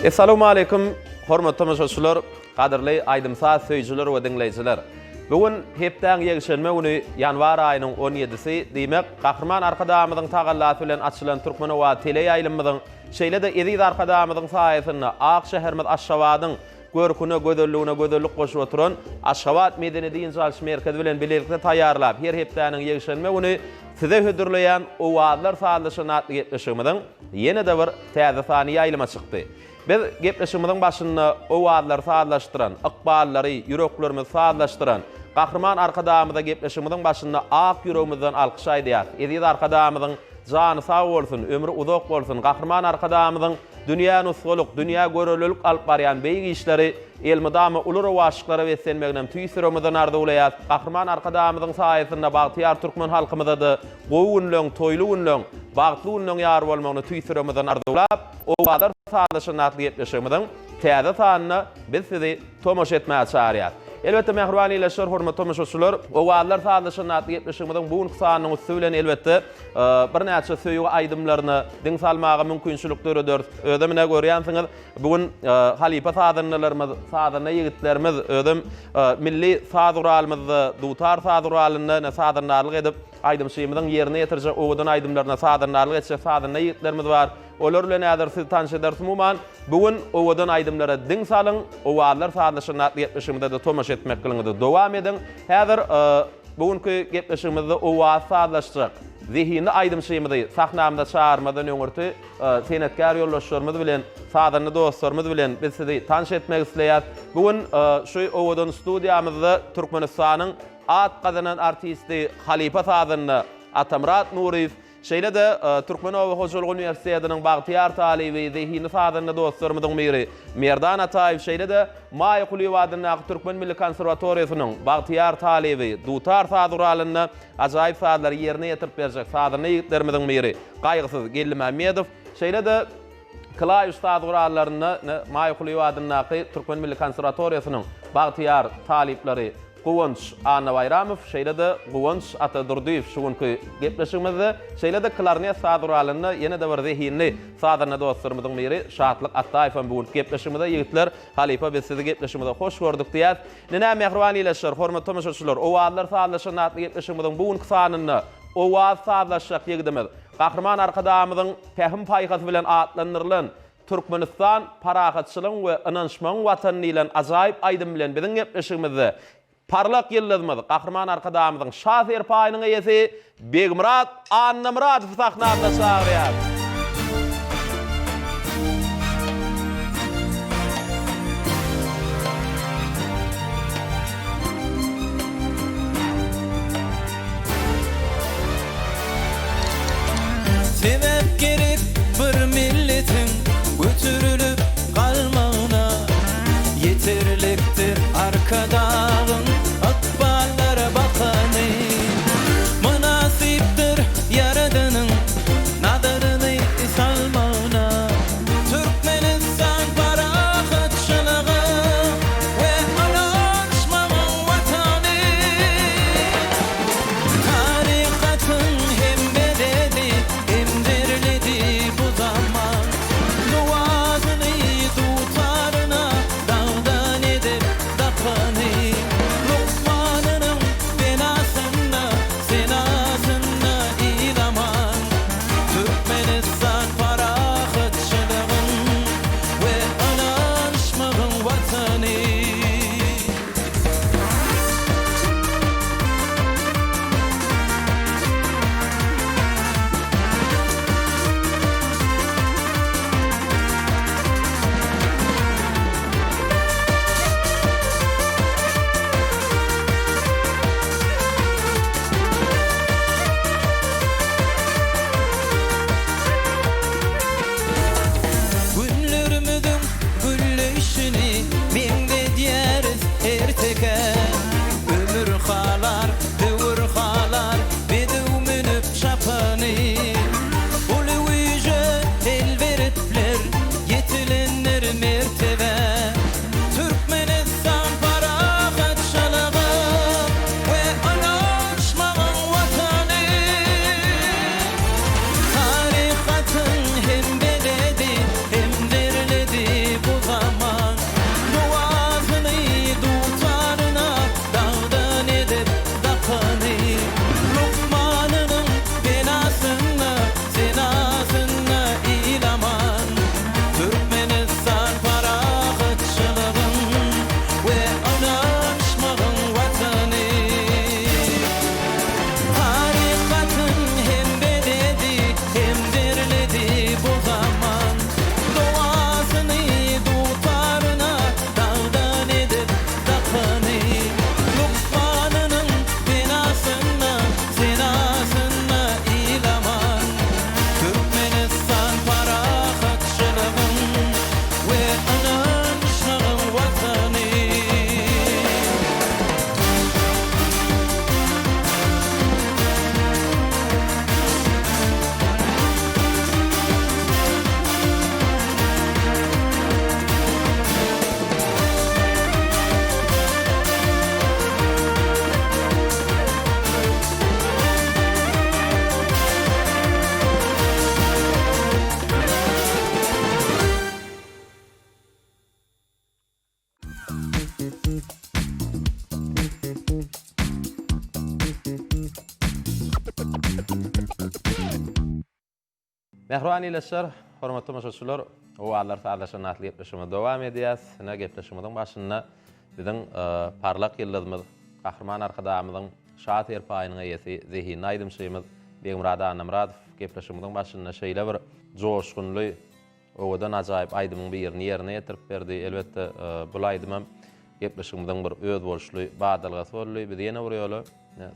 Essalawmaleýkum, hormatly tomaşaçylar, gadyrly aýdym-saz söýüjiler we diňleýjiler! Bu gün hepdäň ýekşenbe güni, ýanwar aýynyň on ýedisi, diýmek, Gahryman Arkadagymyzyň tagallasy bilen açylan Türkmen-Owaz teleýaýlymymyzyň, şeýle-de eziz Arkadagymyzyň saýasynda ak şäherimiz Aşgabadyň görküne, gözelligine gözellik goşup oturan Aşgabat medeni-dynç alyş merkezi bilen bilelikde taýýarlap, her hepdäniň ýekşenbe güni size hödürleýän Owazlar sazlaşyny atly gepleşigimiziň ýene-de bir täze sany ýaýlyma çykdy. Biz gepleşigimiziň başynda owazlary sazlaşdyran, ykballary, ýüreklerimizi sazlaşdyran Gahryman Arkadagymyza gepleşigimiziň başynda ak ýüregimizden alkyş aýdýarys. Eziz Arkadagymyzyň jany sag bolsun, ömri uzak bolsun, Gahryman Arkadagymyzyň dünýä nusgalyk, dünýä görelilik alyp barýan beýik işleri elmydama uly rowaçlyklara beslenmeginem tüýs ýüregimizden arzuwlaýarys. Gahryman Arkadagymyzyň saýasynda bagtyýar türkmen halkymyza-da gowy günleň, toýly günleň, bagtly günleň ýar bolmagyny tüýs ýüregimizden arzuwlap, Owazlar sazlaşyny atly gepleşigimiziň täze sanyna biz sizi tomaşa etmäge çagyrýarys. Elbetde, mähriban ildeşler, hormatly tomaşaçylar, Owazlar sazlaşyny atly gepleşigimiziň bu günki sanynyň üsti bilen, elbetde, birnäçe söýgi aýdymlaryna diň salmaga mümkinçilik dörederis. Özem ine görýänsiňiz, bu gün halypa sazandalarymyz, sazanda ýigitlerimiz, özem milli saz guralymyzda, dutar saz guralynda ine sazandarlyk edip, aýdymçymyzyň ýerine ýetirjek owadan aýdymlaryna sazandarlyk etjek sazanda ýigitlerimiz bar. Olar bilen häzir sizi tanyş ederis. Umuman, bu gün owadan aýdymlara diň salyň, Owazlar sazlaşygyny atly gepleşigimize-de tomaşa etmekligiňizi dowam ediň. Häzir bu günki gepleşigimizde owaz sazlaşjak zehinli aýdymçymyzy sahnamyza çagyrmazdan öňürti senetkär ýoldaşlarymyz bilen, sazanda dostlarymyz bilen biz sizi tanyş etmek isleýäris. Bu gün şu owadan studiýamyzda Türkmenistanyň at gazanan artisti, halypa sazanda Atamyrat Nuryýew, Şeýle-de, Türkmen oba hojalyk uniwersitetiniň bagtyýar talyby, zehinli sazanda dostlarymyzyň biri Merdan Ataýew, şeýle-de, Maýa Kulyýewa adyndaky Türkmen milli konserwatoriýasynyň bagtyýar talyby, dutar saz guralynda ajaýyp sazlary ýerine ýetirip berjek sazanda ýigitlerimiziň biri Gaýgysyz Geldimämmedow, şeýle-de, klawiş saz gurallarynda Maýa Kulyýewa adyndaky Türkmen milli konserwatoriýasynyň bagtyýar talyplary Guwanç Annabaýramow, şeýle-de Guwanç Atadurdyýew şu günki gepleşigimizde, şeýle-de klarnet saz guralynda ýene-de bir zehinli sazanda dostlarymyzyň biri Şatlyk Atdaýew hem bu günki gepleşigimizde. Ýigitler, halypa biz sizi gepleşigimize hoş gördük diýýäs. Ine näme mähriban ildeşler, hormatly tomaşaçylar, Owazlar sazlaşanda atly gepleşigimiziň bu günki sanynda owaz sazlaşjak ýigidimiz, Gahryman Arkadagymyzyň pähim-paýhasy bilen atlandyrylan Türkmenistan parahatçylygyň we ynanyşmagyň Watany diýlen ajaýyp aýdym bilen biziň gepleşigimizde parlak ýyldyzymyz, Gahryman Arkadagymyzyň Şa serpaýynyň eýesi Begmyrat Annamyradowy sahnamyza çagyrýarys. Sebäp gerek bir milletiň göterilip galmagyna, Ýeterlikdir Arkadagyň ykballara bakany. Mynasypdyr Ýaradanyň nazaryny. Mähriban ildeşler, hormatly tomaşaçylar, Owazlar sazlaşan atly gepleşigimizi dowam edýäs. Ine, gepleşigimiziň başynda biziň parlak ýyldyzymyz, Gahryman Arkadagymyzyň Şa serpaýynyň eýesi, zehinli aýdymçymyz Begmyrat Annamyradow gepleşigimiziň başynda şeýle bir joşgunly, owadan ajaýyp aýdymyň birini ýerine ýetirip berdi. Elbetde, bul aýdymam gepleşigimiziň bir özboluşly badalgasy boldy. Biz ýene bir ýola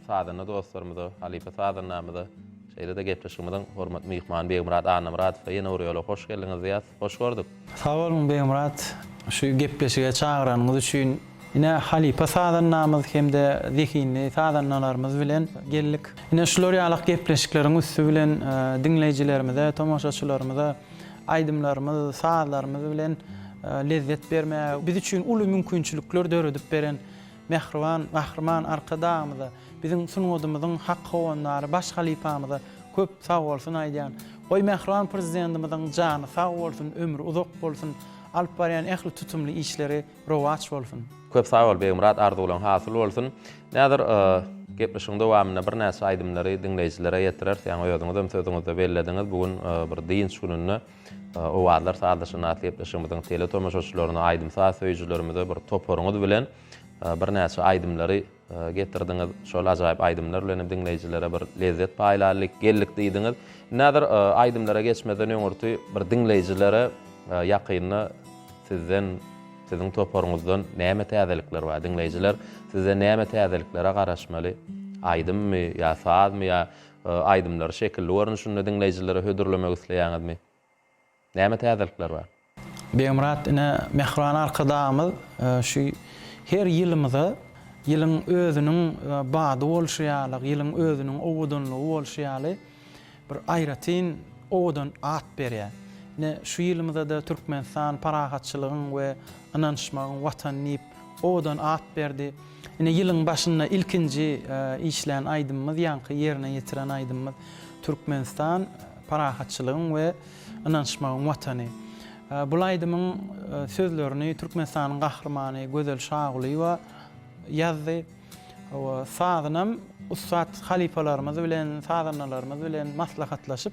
sazanda dostlarymyza, halypa sazandamyza, şeýle-de gepleşigimiziň hormatly myhmany Begmyrat Annamyradowa ýene bir ýola hoş geldiňiz diýýäs. Hoş gördük. Sag boluň Begmyrat, şu gepleşige çagyranyňyz üçin. Ine, halypa sazandamyz hem-de zehinli sazandalarymyz bilen geldik. Ine, şular ýalyk gepleşikleriň üsti bilen diňleýjilerimize, tomaşaçylarymyza aýdymlarymyz, sazlarymyz bilen lezzet bermäge, biz üçin uly mümkinçilikler döredip beren mähriban Gahryman Arkadagymyza, biziň sungatymyzyň hak howandary baş halypamyza köp sagbolsun aýdýan. Goý, mähriban Prezidentimiziň jany sag bolsun, ömri uzak bolsun, alyp barýan ähli tutumly işleri rowaç bolsun! Köp sag bol Begmyrat arzuwlaň hasyl bolsun. Häzir gepleşigiň dowamynda birnäçe aýdymlary diňleýjilere ýetireris. Ýaňy özüňizem sözüňizde bellediňiz, bu gün bir dynç gününde Owazlar sazlaşan atly gepleşigimiziň tele tomaşaçylaryna, aýdym-saz söýüjilerimize bir toparyňyz bilen birnäçe aýdymlary getirdiňiz. Şol ajaýyp aýdymlar bilen hem diňleýjilere bir lezzet paýlalyk, geldik diýdiňiz. Indi häzir aýdymlara geçmezden öňürti bir diňleýjilere ýakynda sizden, siziň toparyňyzdan näme täzelikler bar? Diňleýjiler sizden näme täzeliklere garaşmaly? Aýdymmy ýa sazmy ýa aýdymlary şekilli görnüşinde diňleýjilere hödürlemek isleýäňizmi? Näme täzelikler bar? Begmyrat ine Mähriban Arkadagymyz şu her ýylymyza ýylyň özüniň bady bolşy ýaly, ýylyň özüniň owadanlygy bolşy ýaly bir aýratyn owadan at berýär. Ine şu ýylymyza-da Türkmenistan parahatçylygyň we ynanyşmagyň Watany diýip owadan at berdi. Ine ýylyň başynda ilkinji işlän aýdymymyz ýaňky ýerine ýetiren aýdymymyz Türkmenistan parahatçylygyň we ynanyşmagyň Watany. Bul aýdymyň sözlerini Türkmenistanyň Gahrymany Gözel Şagulyýewa ýazdy. Hawa, sazynam ussat halypalarymyz bilen, sazandalarymyz bilen maslahatlaşyp,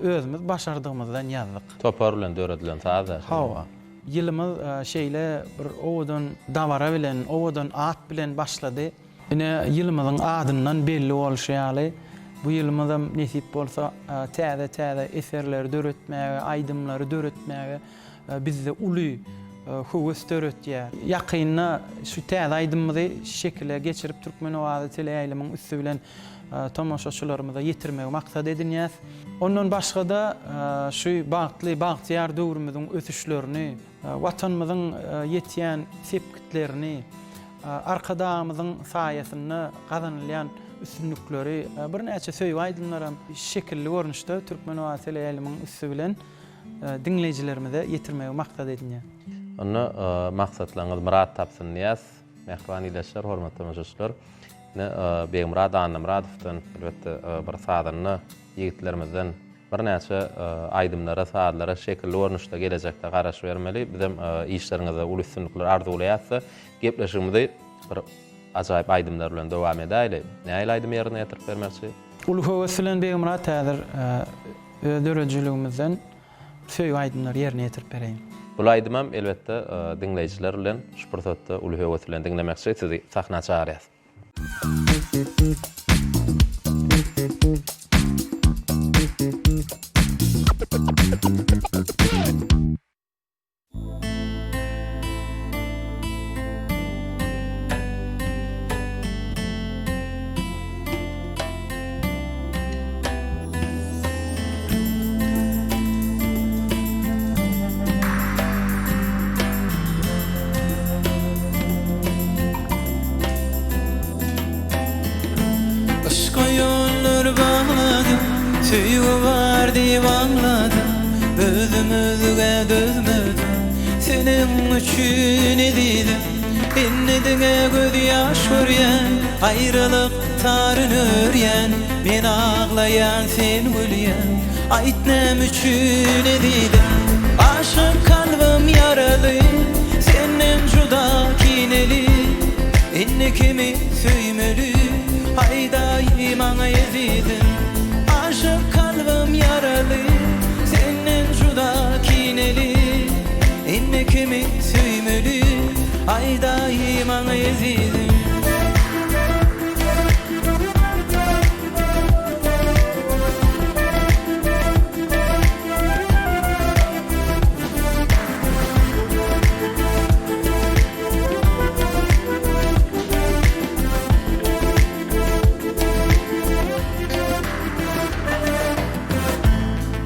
özümiz başardygymyzdan ýazdyk. Topar bilen döredilen saz-da şeýle. Hawa. Ýylymyz şeýle bir owadan dabara bilen, owadan at bilen başlady. Ine, ýylymyzyň adyndan belli bolşy ýaly, bu ýylymyzam nesip bolsa, täze-täze eserleri döretmäge, aýdymlary döretmäge bizde uly höwes döretýär. Ýakynda şu täze aýdymymyzy şekile geçirip, Türkmen owazy teleýaýlymyň üsti bilen tomaşaçylarymyza ýetirmegi maksat edinýäs. Ondan başga-da, şu bagtly, bagtyýar döwrümiziň ösüşlerini, Watanymyzyň ýetýän sepgitlerini, Arkadagymyzyň saýasynda gazanylýan üstünlikleri, birnäçe söýgi aýdymlaram şekilli görnüşde Türkmen owazy teleýaýlymyň üsti bilen diňleýjilerimize ýetirmegi maksat edinýär. Onda maksatlaryňyz myrat tapsyn diýýäs. Mähriban ildeşler, hormatly tomaşaçylar! Ine, Begmyrat Annamyradowdan, elbetde, bir sazanda ýigitlerimizden Birnäçe aýdymlara, sazlara şekilli görnüşde gelejekde garaşybermeli. Bizem işleriňizde uly üstünlikler arzuwlaýasda. Gepleşigimizi bir ajaýyp aýdymlar bilen dowam edäýli. Nähili aýdym ýerine ýetirip bermekçi? Uly höwes bilen Begmyrat häzir öz döredijiligimizden söýgi aýdymlary ýerine ýetirip bereýin. Bul aýdymam elbetde diňleýjiler bilen şu pursatda uly höwes bilen diňlemekçi. Sizi sahna çagyrýas. Yşka ýollar bagladym, Söýgi bar diýip aňladym, Özüm özgä dözmedim, Seniň üçin ezizim. Indi diňe gözýaş görýän, Aýralyk taryn örýän, Men aglaýan, sen gülýäň, Aýt näme üçin ezizim? Aşyk kalbym ýaraly, Senden juda kineli, Indi kimi söýmeli, Aýdaý maňa ezizim? Aşyk kalbym ýaraly. Aýdaý maňa ezizim.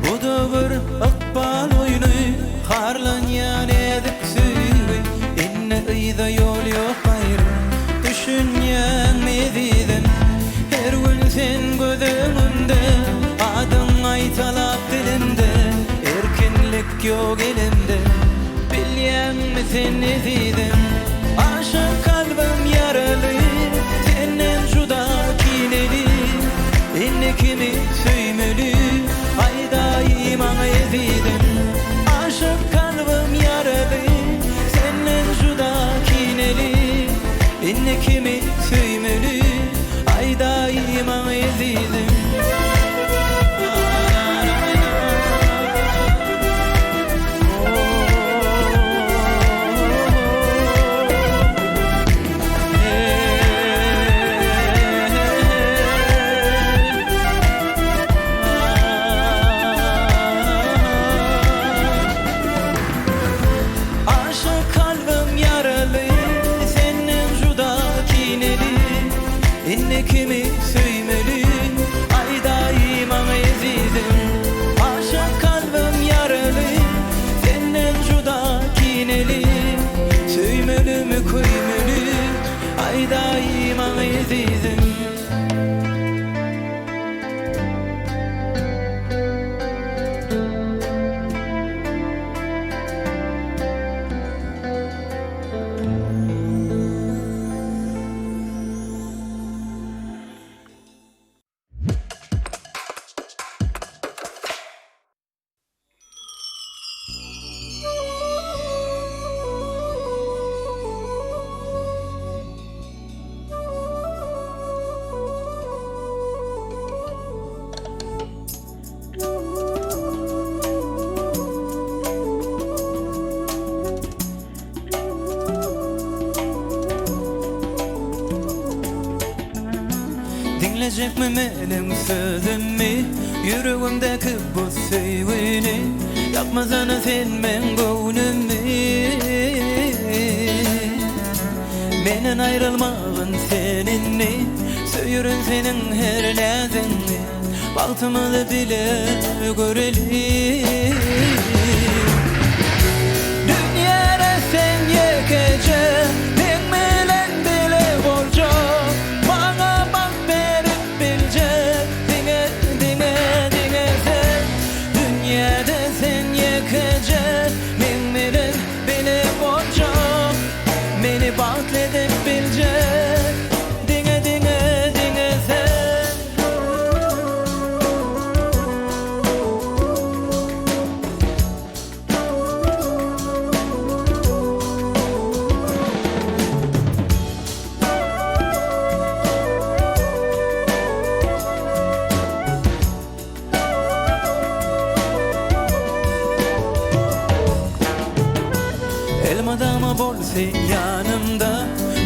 Bu-da bir ykbal oýny, Harlanýar näzik söýgi, Indi yza ýol ýok gaýry, Düşünýäňmi ezizim? Her gün sen göz öňümde, Adyň gaýtalap dilimde, Erkinlik ýok elimde, Bilýäňmi sen ezizim? Aşyk kalbym ýaraly, Senden juda kineli, Indi kimi söýmeli, Aýdaý maňa ezizim. Aşyk kalbym ýaraly, Senden juda kineli, Indi kimi söýmeli, Aýdaý maňa ezizim. Aşyk kalbym ýaraly, senden juda kineli, Indi kimi söýmeli, aýdaý maňa ezizim. Aşyk kalbym ýaraly, senden juda kineli, Söýmelimi köýmeli, aýdaý maňa ezizim. Diňlejekmi meniň sözümi Ýüregimdäki bu söýgini Ýakmasana sen meň göwnümi Menden aýrylmagyn sen indi Söýerin seniň her näziňi Bagtymyzy bile göreli Dünýäde sen ýekeje Meň bilen bile boljak Maňa bagt berip biljek Diňe, diňe, diňe sen Dünýäde sen ýekeje Meň bilen bile boljak Meni bagtly edip biljek Diňe, diňe, diňe sen. Elmydama bol sen ýanymda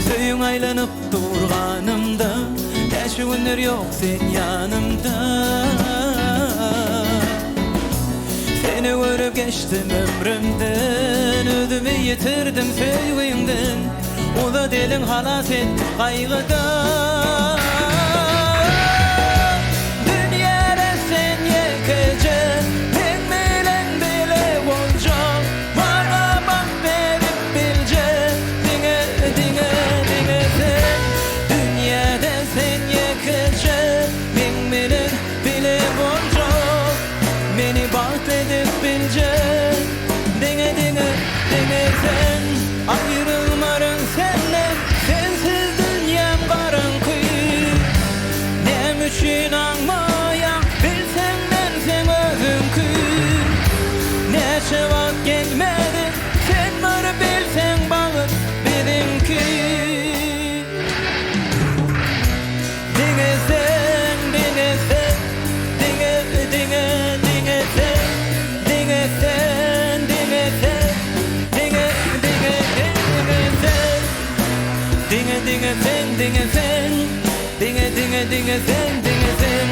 Söýüň aýlanyp dur ganymda Näçe günler ýok sen ýanymda Seni görüp geçdim ömrümden Özümi ýitirdim söýgüňden Uzat eliň halas et gaýgydan Dünýäde sen ýekeje Meň bilen bile boljak Maňa bagt berip biljek Diňe, diňe, diňe sen Dünýäde sen ýekeje Meň bilen bile boljak Meni bagtly edip biljek Diňe, diňe, diňe sen Aýrylmaryn senden Sensiz dünýäm garaňky Näme üçin aňmaýaň Bilseň men seň özüňki Näçe wagt gelmediň Sen bir bilseň bagt biziňki Diňe sen, diňe sen Diňe, diňe, diňe sen Diňe sen, diňe sen Diňe, diňe, diňe sen. diňe sen, diňe sen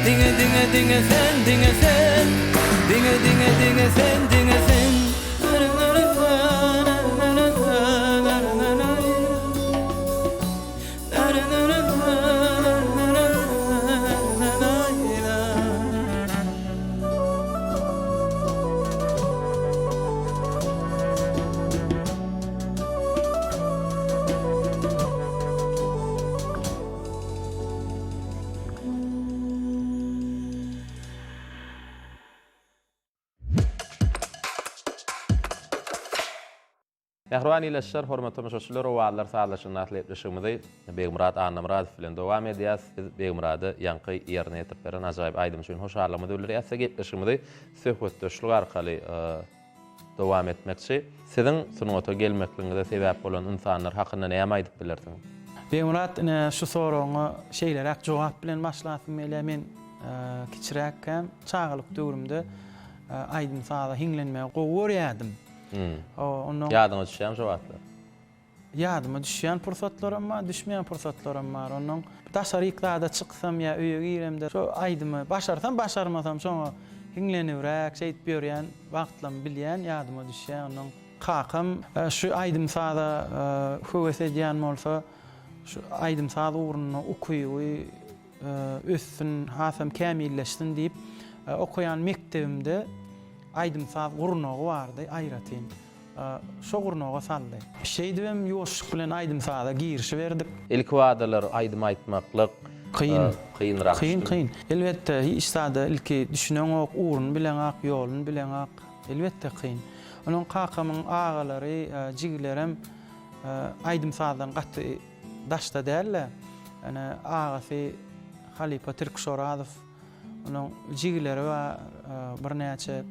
Diňe, diňe, diňe sen, diňe sen Diňe, diňe, diňe sen, diňe sen. Mähriban ildeşler, hormatly tomaşaçylar, Owazlar sazlaşygynda atly gepleşigimizi Begmyrat Annamyradow bilen dowam edýäris. Biz Begmyrada ýaňky ýerine ýetirip beren ajaýyp aýdymy üçin hoşallygymyzy bildirýäris we gepleşigimizi söhbetdeşlik arkaly dowam etmekçi. Siziň sungata gelmekligiňize sebäp bolan ynsanlar hakynda näme aýdyp bilersiňiz? Begmyrat, ine şu soragyňa şeýleräk jogap bilen başlasym gelýär. Men kiçiräkkäm, çagalyk döwrümde aýdym-saza hiňlenmegi gowy görýärdim. Ondan Ýadyňa düşýärmi şo wagtlar? Ýadyma düşýän pursatlaram bar, düşmeýän pursatlaram bar. Ondan daşaryk zada çyksam ýa öýe giremde şo aýdymy başarsam, başarmasam şoňa hiňlenibräk şeýdip ýörýän wagtlarymy bilýän, ýadyma düşýär. Ondan kakam şu aýdym-saza höwes edýän bolsa, şu aýdym-saz ugrunda ukyby össün, hasam kämilleşsin diýip, okaýan mekdebimde aýdym-saz gurnagy bardy aýratyn. Şo gurnaga saldy. Şeýdibem ýuwaşlyk bilen aýdym-saza girişiberdik. Ilkibadalar aýdym aýtmaklyk Kyn. kynrak. Kyn, kyn. Elbetde, hiç zada ilki düşüneňok, ugruny bileňak, ýoluny bileňak. Elbetde kyn. Onuň kakamyň agalary, jigilerem aýdym-sazdan gaty daşda däldi. Ene agasy halypa Tirkiş Orazow, onuň jigileri bar birnäçe.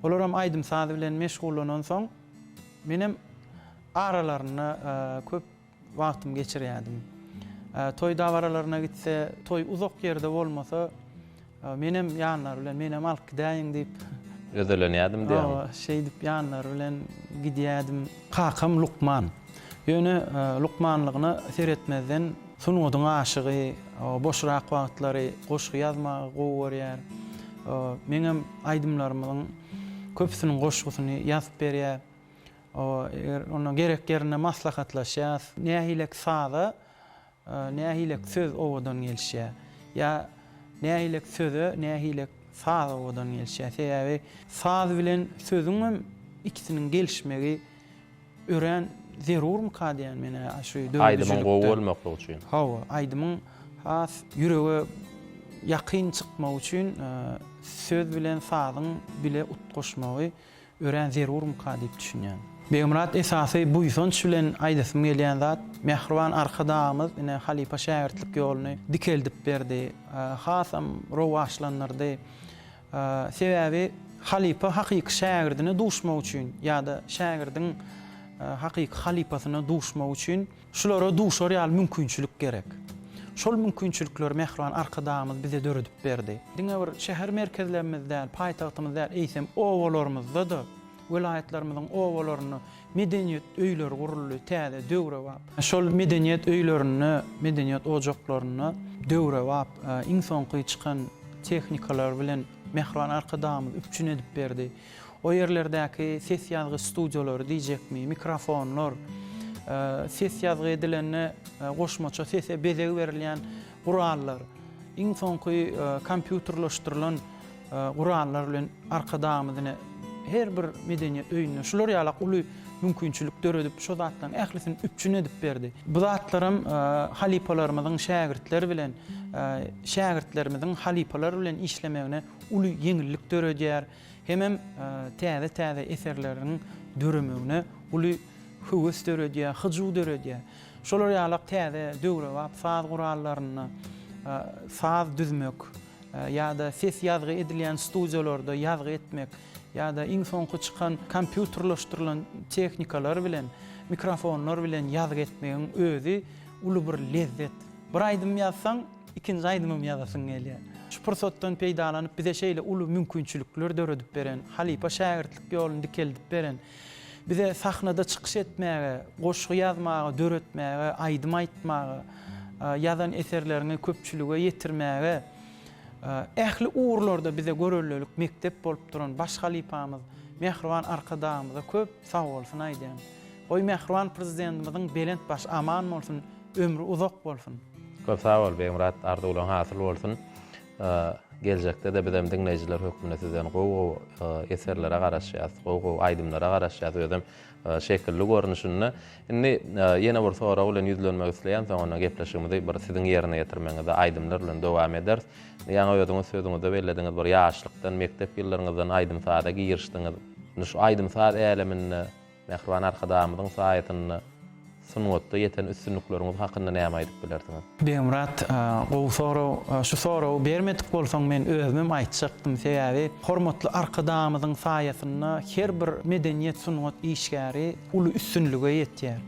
Olaram aýdym-saz bilen meşgullanansoň, menem aralarynda köp wagtymy geçirýärdim. Toý dabaralaryna gitse, toý uzak ýerde bolmasa, Menem ýanlary bilen, menem alyp gidäýiň diýip. Özelenýärdim diýýäňmi? Hawa, şeýdip ýanlary bilen gidýärdim. Kakam lukman. Ýöne lukmanlygyna seretmezden sungatyň aşygy, boşrak wagtlary goşgy ýazmagy gowy görýär. Meňem aýdymlarymyň köpüsiniň goşgusyny ýazyp berýär. Eger onda gerek ýerinde maslahatlaşýas. Nähilek saza Nähilek söz owadan gelişýär. Ýa nähilek söze nähilek saz owadan gelişýär. Sebäbi saz bilen sözüňem ikisiniň gelişmegi örän zerurmyka diýýän men-ä şu döredijilikde. Aýdymyň gowy bolmaklygy üçin. Hawa, aýdymyň has ýürege ýakyn çykmagy üçin söz bilen sazyň bile utgaşmagy örän zerurmyka diýip düşünýän. Begmyrat esasy buýsanç bilen aýdasym gelýän zat, mähriban Arkadagymyz ine halypa-şägirtlik ýoluny dikeldip berdi, hasam rowaçlandyrdy. Sebäbi halypa hakyky şägirdine duşmak üçin ýa-da şägirdiň hakyky halypasyna duşmak üçin Şulara duşar ýaly mümkinçilik gerek. Şol mümkinçilikleri mähriban Arkadagymyz bize döredip berdi. Diňe bir şäher merkezlerimiz däl, paýtagtymyz däl, eýsem, obalarymyzda-da, welaýatlarymyzyň obalarynda medeniýet öýleri guruldy, täze, döwrebap. Şol medeniýet öýlerinde, medeniýet ojaklarynda döwrebap, iň soňky çykan tehnikalar bilen mähriban Arkadagymyz üpjün edip berdi. O ýerlerdäki ses ýazgy studiýalary diýjekmi, mikrofonlar, ses ýazgy edilende goşmaça sese bezeg berilýän gurallar, iň soňky kompýuterleşdirilen gurallar bilen Arkadagymyz ine her bir medeniýet öýünde şular ýalak uly mümkinçilik döredip, şo zatlaryň ählisini üpjün edip berdi. Bu zatlaram halypalarymyzyň şägirtler bilen, şägirtlerimiziň halypalar bilen işlemegine uly ýeňillik döredýär hemem täze-täze eserleriň döremegine uly höwes döredýär, hyjuw döredýär. Şolar ýalak täze döwrebap saz gurallarynda saz düzmek ýa-da ses ýazgy edilýän studiýalarda ýazgy etmek ýa-da iň soňky çykan kompýuterleşdirilen tehnikalar bilen, mikrofonlar bilen ýazgy etmegiň özi uly bir lezzet. Bir aýdym ýazsaň, Ikinji aýdymam ýazasyň gelýär. Şu pursatdan peýdalanyp bize şeýle uly mümkinçilikler döredip beren, halypa-şägirtlik ýoluny dikeldip beren, bize sahnada çykyş etmäge, goşgy ýazmaga, döretmäge, aýdym aýtmaga. ýazan eserleriňi köpçülige ýetirmäge, ähli ugurlarda bize göreldelik mekdep bolup duran baş halypamyz mähriban Arkadagymyza köp sagbolsun aýdýan. Goý mähriban Prezidentimiziň belent başy aman bolsun, ömri uzak bolsun! Köp sag bol Begmyrat arzuwlaň hasyl bolsun. Geljekde-de bizem diňleýjiler hökmünde sizden gowy-gowy eserlere garaşýas, gowy-gowy aýdymlara garaşýas, özem şekilli görnüşinde. Indi ýene bir sorag bilen ýüzlenmek isleýän, soň onda gepleşigimizi bir siziň ýerine ýetirmegiňizde aýdymlar bilen dowam ederis. Ýaňy özüňiz sözüňizde bellediňiz, bir ýaşlykdan, mekdep ýyllaryňyzdan aýdym-saza girişdiňiz. Indi şu aýdym-saz äleminde Mähriban Arkadagymyzyň saýasynda sungatda ýeten üstünlikleriňiz hakynda näme aýdyp bilersiňiz? Begmyrat, gowy sorag. Şu soragy bermedik bolsaň men özümem aýtjakdym. Sebäbi hormatly Arkadagymyzyň saýasynda her bir medeniýet, sungat işgäri uly üstünlige ýetýär.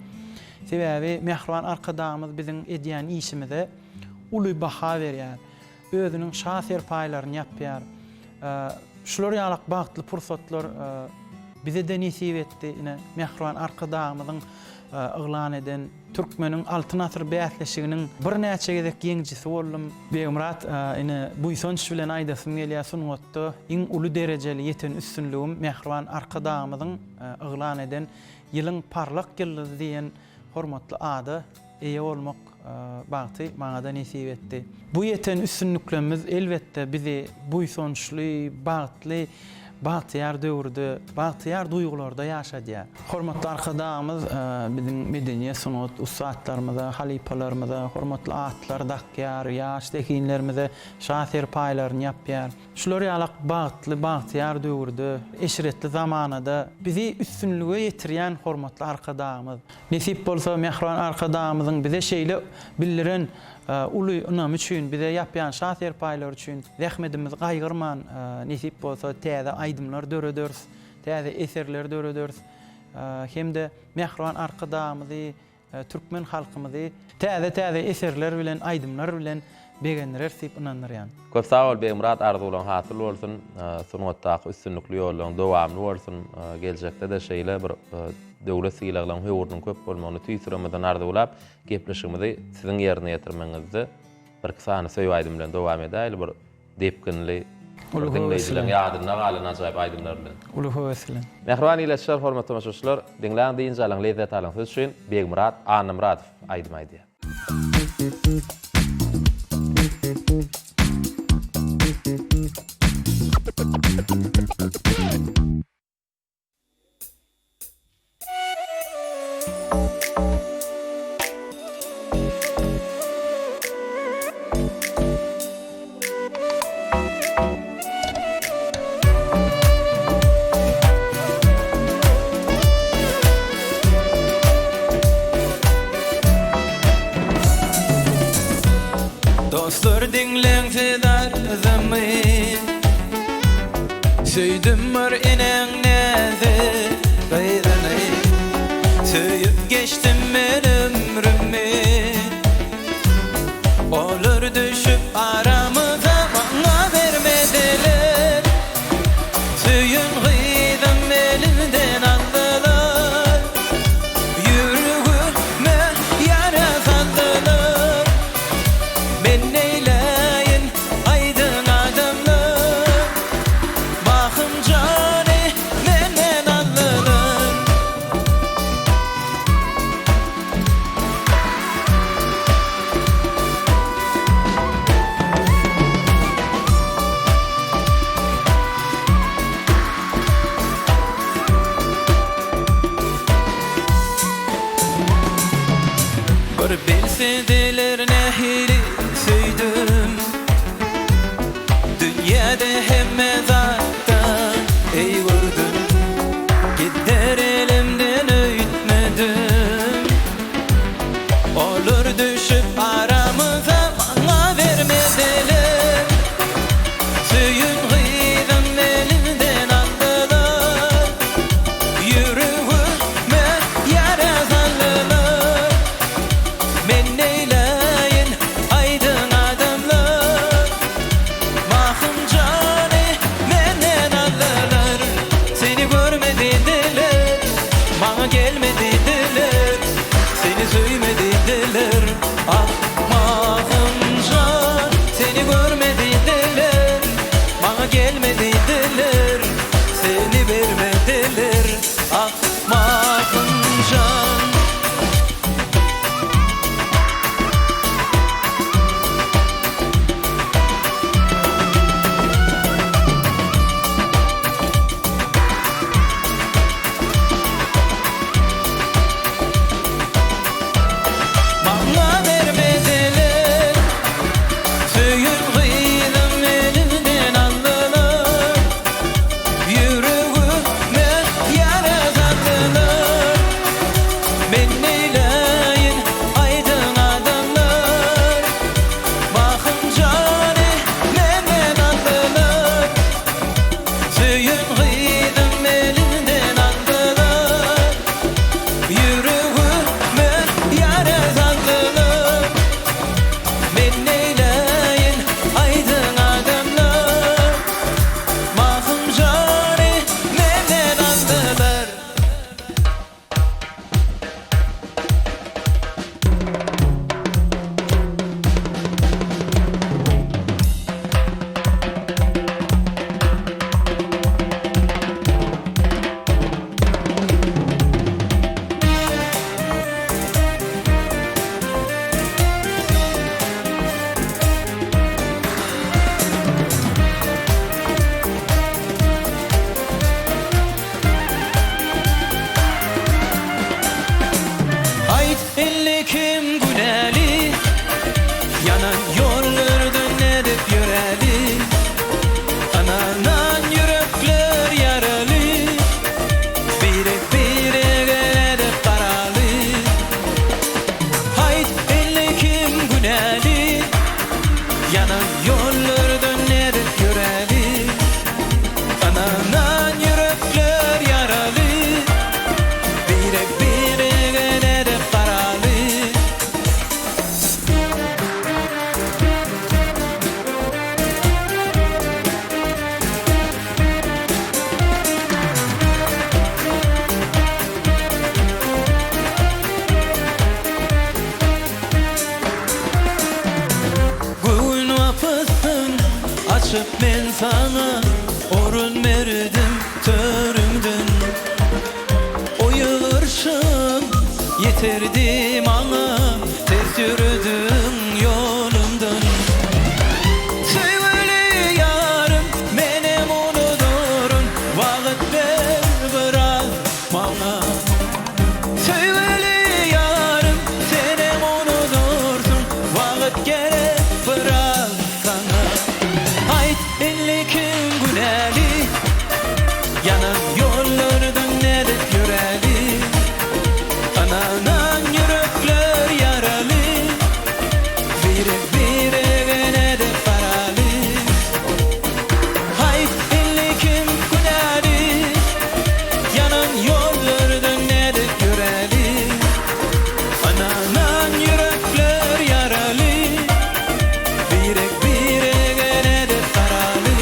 Sebäbi mähriban Arkadagymyz biziň edýän işimize uly baha berýär. Özüniň şa serpaýlaryny ýapýar. Şular ýalak bagtly pursatlar bize-de nesip etdi. Ine, mähriban Arkadagymyzyň yglan eden Türkmeniň Altyn asyry bäsleşiginiň birnäçe gezek ýeňijisi boldum. Begmyrat, ine, buýsanç bilen aýdasym gelýär, sungatda iň uly derejeli ýeten üstünligim mähriban Arkadagymyzyň yglan eden Ýylyň parlak ýyldyzy diýen hormatly ada eýe bolmak bagty maňa-da nesip etdi. Bu ýeten üstünliklerimiz, elbetde, bizi buýsançly, bagtly, bagtyýar döwürde, bagtyýar duýgularda ýaşadýar. Hormatly Arkadagymyz biziň medeniýet, sungat ussatlarymyza, halypalarymyza hormatly atlar dakýar, ýaş zehinlerimize şa serpaýlaryny ýapýar. Şular ýalak bagtly, bagtyýar döwürde, eşretli zamanada bizi üstünlige ýetirýän hormatly Arkadagymyz, Nesip bolsa, mähriban Arkadagymyzyň bize şeýle bildiren uly ynamy üçin, bize ýapýan şa serpaýlary üçin zähmedimizi gaýgyrman, nesip bolsa, täze aýdymlar dörederis, täze eserler dörederis hem-de mähriban Arkadagymyzy, türkmen halkymyzy täze-täze eserler bilen, aýdymlar bilen begendireris diýip ynandyrýan. Köp sag bol Begmyrat arzuwlaň hasyl bolsun, sungatdaky üstünlikli ýollaň dowamly bolsun, geljekde-de şeýle bir döwlet sylaglaň höwrüniň köp bolmagyny tüýs ýüregimizden arzuwlap, gepleşigimizi siziň ýerine ýetirmegiňizde birki sany söýgi aýdym bilen dowam edäýli bir depginli bir diňleýjileriň ýadynda galan ajaýyp aýdymlar bilen. Uly höwes bilen. Mähriban ildeşler, hormatly tomaşaçylar, diňläň, dynç alyň, lezzet alyň siz üçin Begmyrat Annamyradow aýdym aýdýar. Dostlar diňläň siz arzymy Söýdüm bir eneň näzik gyzyny Söýüp geçdim men ömrümi Olar düşüp aramyza maňa bermediler Söýen gyzym elimden aldylar Ýüregime ýara saldylar Men neýläýin aýdyň adamlar Bahym jany menden aldylar. ýollardan nädip ýöräli? Ynanan ýürekler ýaraly, Birek-birege nädip garaly? Göwün gapysyn açyp men saňa Orun berdim törüňden Oýa ýyrşyň ýeterdi maňa Ters ýörediň ýolumdan Söýgüli ýarym menem unudaryn Wagt ber biraz maňa Söýgüli ýarym senem unudarsyň Wagt gerek biraz saňa Aýt indi kim günäli Ýanan ýollardan nädip ýöräli Ynanan ýürekler ýaraly Birek-birege nädip garaly Aýt indi kim günäli Ýanan ýollardan nädip ýöräli Ynanan ýürekler ýaraly Birek-birege nädip garaly.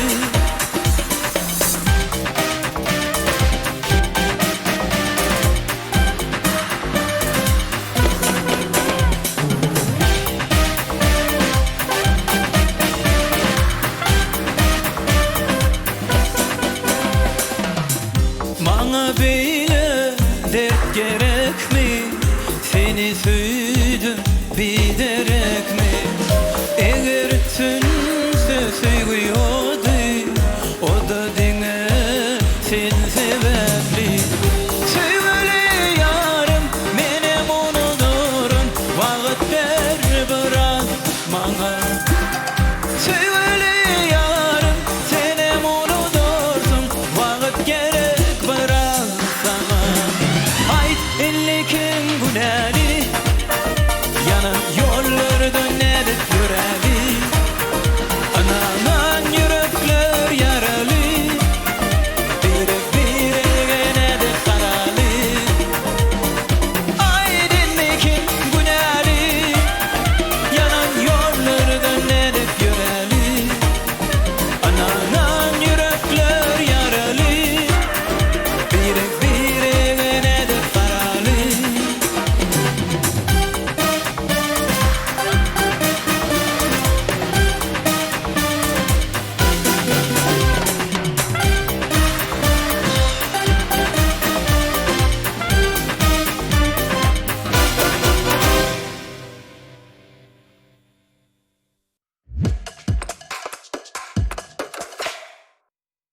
Maňa beýle dert gerekmi Seni söýdüm biderekmi Eger sönse söýgi ody O-da diňe sen sebäpli Söýgüli ýarym menem unudyryn Wagt ber biraz maňa Söýgüli ýarym senem unudyrsyň Wagt gerek biraz saňa Aýt indi kim günäli Ýanan ýollardan nädip ýöräli Ynanan ýürekler ýaraly Birek-birege nädip garaly Aýt indi kim günäli Ýanan ýollardan nädip ýöräli Ynanan ýürekler ýaraly Birek-birege nädip garaly.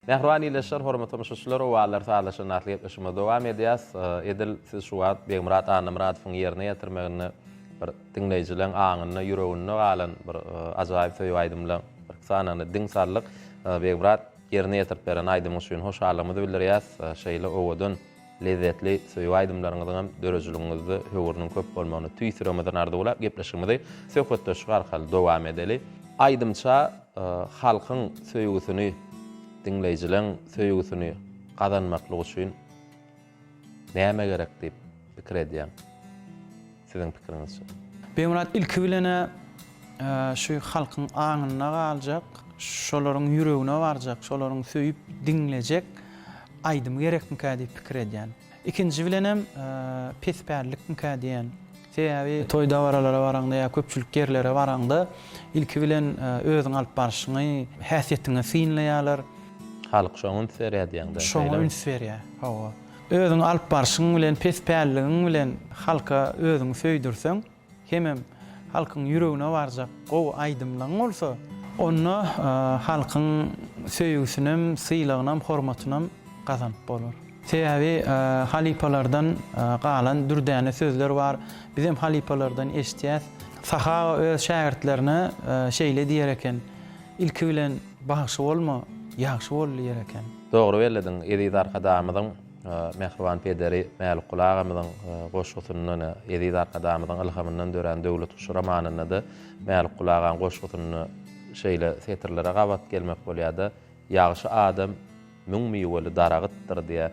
Mähriban ildeşler, hormatly tomaşaçylar, Owazlar sazlaşan atly gepleşigimizi dowam edýäs. Edil siz şu wagt Begmyrat Annamyradowyň ýerine ýetirmeginde bir diňleýjileň aňynda, ýüreginde galan bir ajaýyp söýgi aýdymlaň bir sanyny diň saldyk. Begmyrat, ýerine ýetirip beren aýdymyň üçin hoşallygymyzy bildirýäs. Şeýle owadan, lezzetli söýgi aýdymlaryňyzyňam döredijiligiňizde höwrüniň köp bolmagyny tüýs ýüregimizden arzuwlap, gepleşigimizi söhbetdeşlik arkaly dowam edeli. Aýdymça halkyň söýgüsini, diňleýjileň söýgüsini gazanmaklyk üçin näme gerek diýip pikir edýäň? Siziň pikiriňizçe? Begmyrat ilki bilen-ä şu halkyň aňynda galjak, şolaryň ýüregine barjak, şolaryň söýüp diňlejek aýdymy gerekmikä diýip pikir edýän. Ikinji bilenem pespällikmikä diýen. Sebäbi toý-dabaralara baraňda ýa köpçülik ýerlere baraňda ilki bilen özüňi alyp barşyňy, häsiýetiňi synlaýarlar. Halk şoňa üns berýär diýýäň-dä, şeýlemi? Şoňa üns berýär, hawa. Özüňi alyp barşyň bilen, pespälligiň bilen halka özüňi söýdürseň, Hemem halkyň ýüregine barjak gowy aýdymlaň bolsa, onda halkyň söýgüsinem, sylagynam, hormatynam gazanyp bolar. Sebäbi halypalardan galan dürdäne sözler bar. Bizem halypalardan eşitýäs. Sahy aga öz şägirtlerine şeýle diýer eken, Ilki bilen bagşy bolma, ýagşy bol diýer eken. Dogry bellediň, eziz Arkadagymyzyň Mähriban pederi Mälikguly agamyzyň goşgusyndan, eziz Arkadagymyzyň ylhamyndan dörän Döwlet guşy romanynda-da Mälikguly agaň goşgusynda. şeýle setirlere gabat gelmek bolýar-da, Ýagşy adam müň miweli daragytdyr diýýär.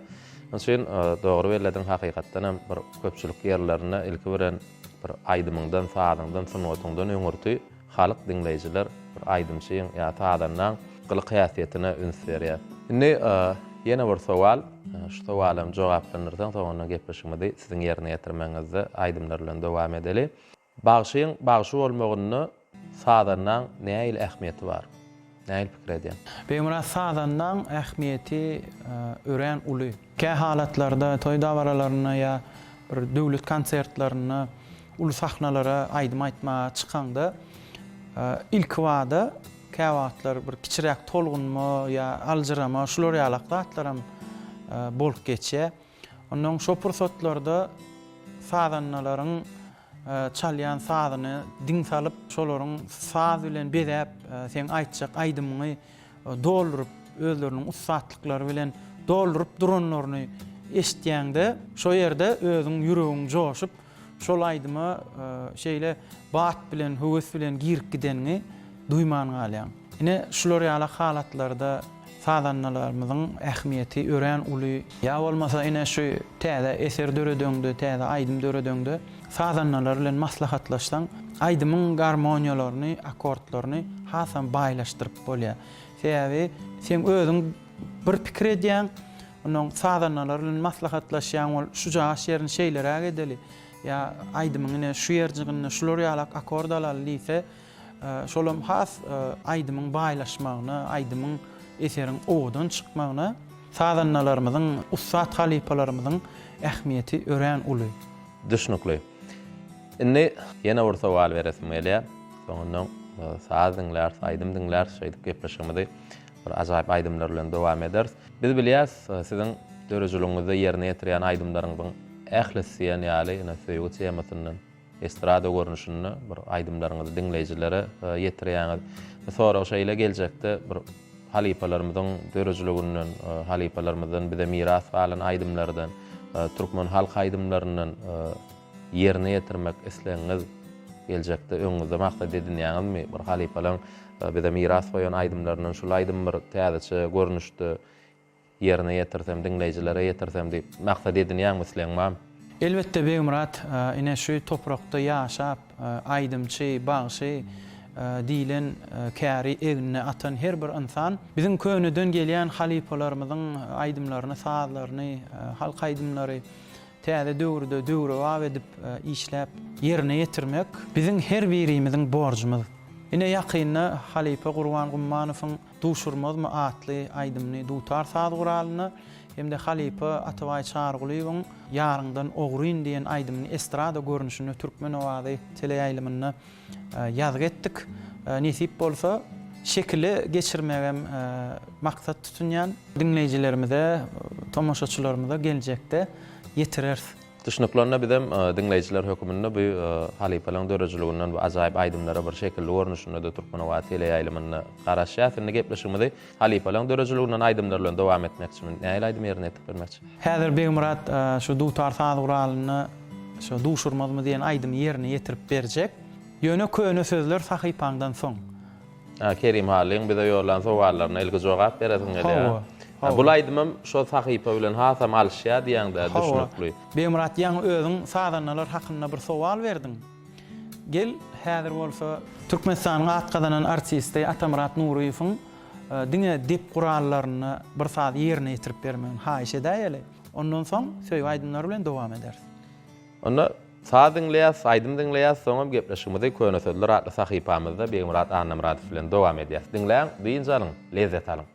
Şonuň üçin dogry bellediň, hakykatdan hem bir köpçülik ýerlerinde ilki bilen bir aýdymyňdan, sazyňdan, sungatyňdan öňürti halk diňleýjiler bir aýdymçyň ýa sazandaň gylyk-häsiýetine üns berýär. Indi ýene bir sowal, şu sowaly hem jogaplandyrsaň, soňundan gepleşigimizi siziň ýerine ýetirmegiňizde aýdymlar bilen dowam edeli. Bagşyň bagşy bolmagynda sazandaň nähili ähmiýeti bar? Nähili pikir edýäň? Begmyrat sazandaň ähmiýeti örän uly. Kä halatlarda toý dabaralarynda ýa bir döwlet konsertlerinde uly sahnalara aýdym aýtmaga çykaňda ilkibada käwagtlar bir kiçiräk tolgunma ýa aljyrama şular ýalak zatlaram bolup geçýär. Onnoň şo pursatlarda sazandalaryň çalýan sazyny diň salyp, şolaryň saz bilen bezäp, seň aýtjak aýdymyňy dolduryp, özleriniň ussatlyklary bilen dolduryp duranlaryny eşitýäňde, şo ýerde özüň ýüregiň joşup, şol aýdyma şeýle bat bilen, höwes bilen girip gideniňi duýman galýaň. Ine, şular ýaly halatlarda sazandalarymyzyň ähmiýeti örän uly. Ýa bolmasa ine şu täze eser döredeňde, täze aýdym döredeňde sazandalar bilen maslahatlaşsaň, aýdymyň garmoniýalaryny, akkordlaryny hasam baýlaşdyryp bolýar. Sebäbi seň özüň bir pikir edýäň, onnoň sazandalar bilen maslahatlaşýaň, ol şujagaş ýerini şeýleräk edeli, ýa aýdymyň ine şu ýerjiginde şular ýalak akkord alaly diýse, Şolam has aýdymyň baýlaşmagyna, aýdymyň, eseriň owadan çykmagyna sazandalarymyzyň, ussat halypalarymyzyň ähmiýeti örän uly. Düşnükli. Indi ýene bir sowal beresim gelýär. Soňundan saz diňläris, aýdym diňläris, şeýdip gepleşigimizi bir ajaýyp aýdymlar bilen dowam ederis. Biz bilýäris, siziň döredijiligiňizde ýerine ýetirýän aýdymlaryňyzyň ählisi diýen ýaly ine söýgi temasyndan Estrada görnüşinde bir aýdymlaryňyzy diňleýjilere ýetirýäňiz. Bu sorag şeýle geljekde bir halypalarymyzyň döredijiliginden, halypalarymyzdan bize miras galan aýdymlardan, türkmen halk aýdymlaryndan ýerine ýetirmek islegiňiz geljekde öňüňizde maksat edinýäňizmi? Bir halypalaryň bize miras goýan aýdymlaryndan şul aýdym bir täzeçe görnüşde Ýerine ýetirsem, diňleýjilere ýetirsem diýip maksat edinýäňmi, islegiň barmy? Elbetde Begmyrat, ine şu toprakda ýaşap, aýdymçy, bagşy diýlen käri egnine atan her bir ynsan biziň köneden gelýän halypalarymyzyň aýdymlaryny, sazlaryny, halk aýdymlary täze döwürde döwrebap edip işläp ýerine ýetirmek biziň her birimiziň borjumyz. Ine ýakynda halypa Gurban Gummanowyň Duşurmazmy atly aýdymyny dutar saz guralynda hem-de halypa Atabaý Çarygulyýewiň Ýaryňdan ogryn diýen aýdymyny estrada görnüşinde Türkmen owazy teleýaýlymynda ýazgy etdik. Nesip bolsa, şekile geçirmegem maksat tutunýan. Diňleýjilerimize, tomaşaçylarymyza geljekde ýetireris. Düşnükli onda bizem diňleýjiler höküminde bu halypalaryň döredijiliginden bu ajaýyp aýdymlara bir şekilli görnüşinde-de Türkmenobat teleýaýlymynda garaşýas. Indi gepleşigimizi halypalaryň döredijiliginden aýdymlar bilen dowam etmekçi. Nähili aýdym ýerine ýetirip bermekçi? Häzir Begmyrat şu dutar saz guralynda şu Duşurmazmy diýen aýdymy ýerine ýetirip berjek. Ýöne köne sözler sahypaňdan soň. Ha, Kerim Hallyň bize ýollan sowallaryna ilki jogap beresiň gelýär. Hawa. Hawa. Bul aýdymam şo sahypa bilen hasam alyşýar diýýäň-dä, düşnükli. Begmyrat ýaňy özüň sazandalar hakynda bir sowal berdiň. Gel, häzir bolsa Türkmenistanyň at gazanan artisti Atamyrat Nuryýewiň diňe dep gurallarynda bir saz ýerine ýetirip bermegini haýyş edäýeli. Ondan soň söýgi aýdymlary bilen dowam ederis. Onda saz diňleýäs, aýdym diňleýäs, soňam gepleşigimizi Köne sözler atly sahypamyzda Begmyrat Annamyradow bilen dowam edýäs. Diňläň, dynç alyň, lezzet alyň!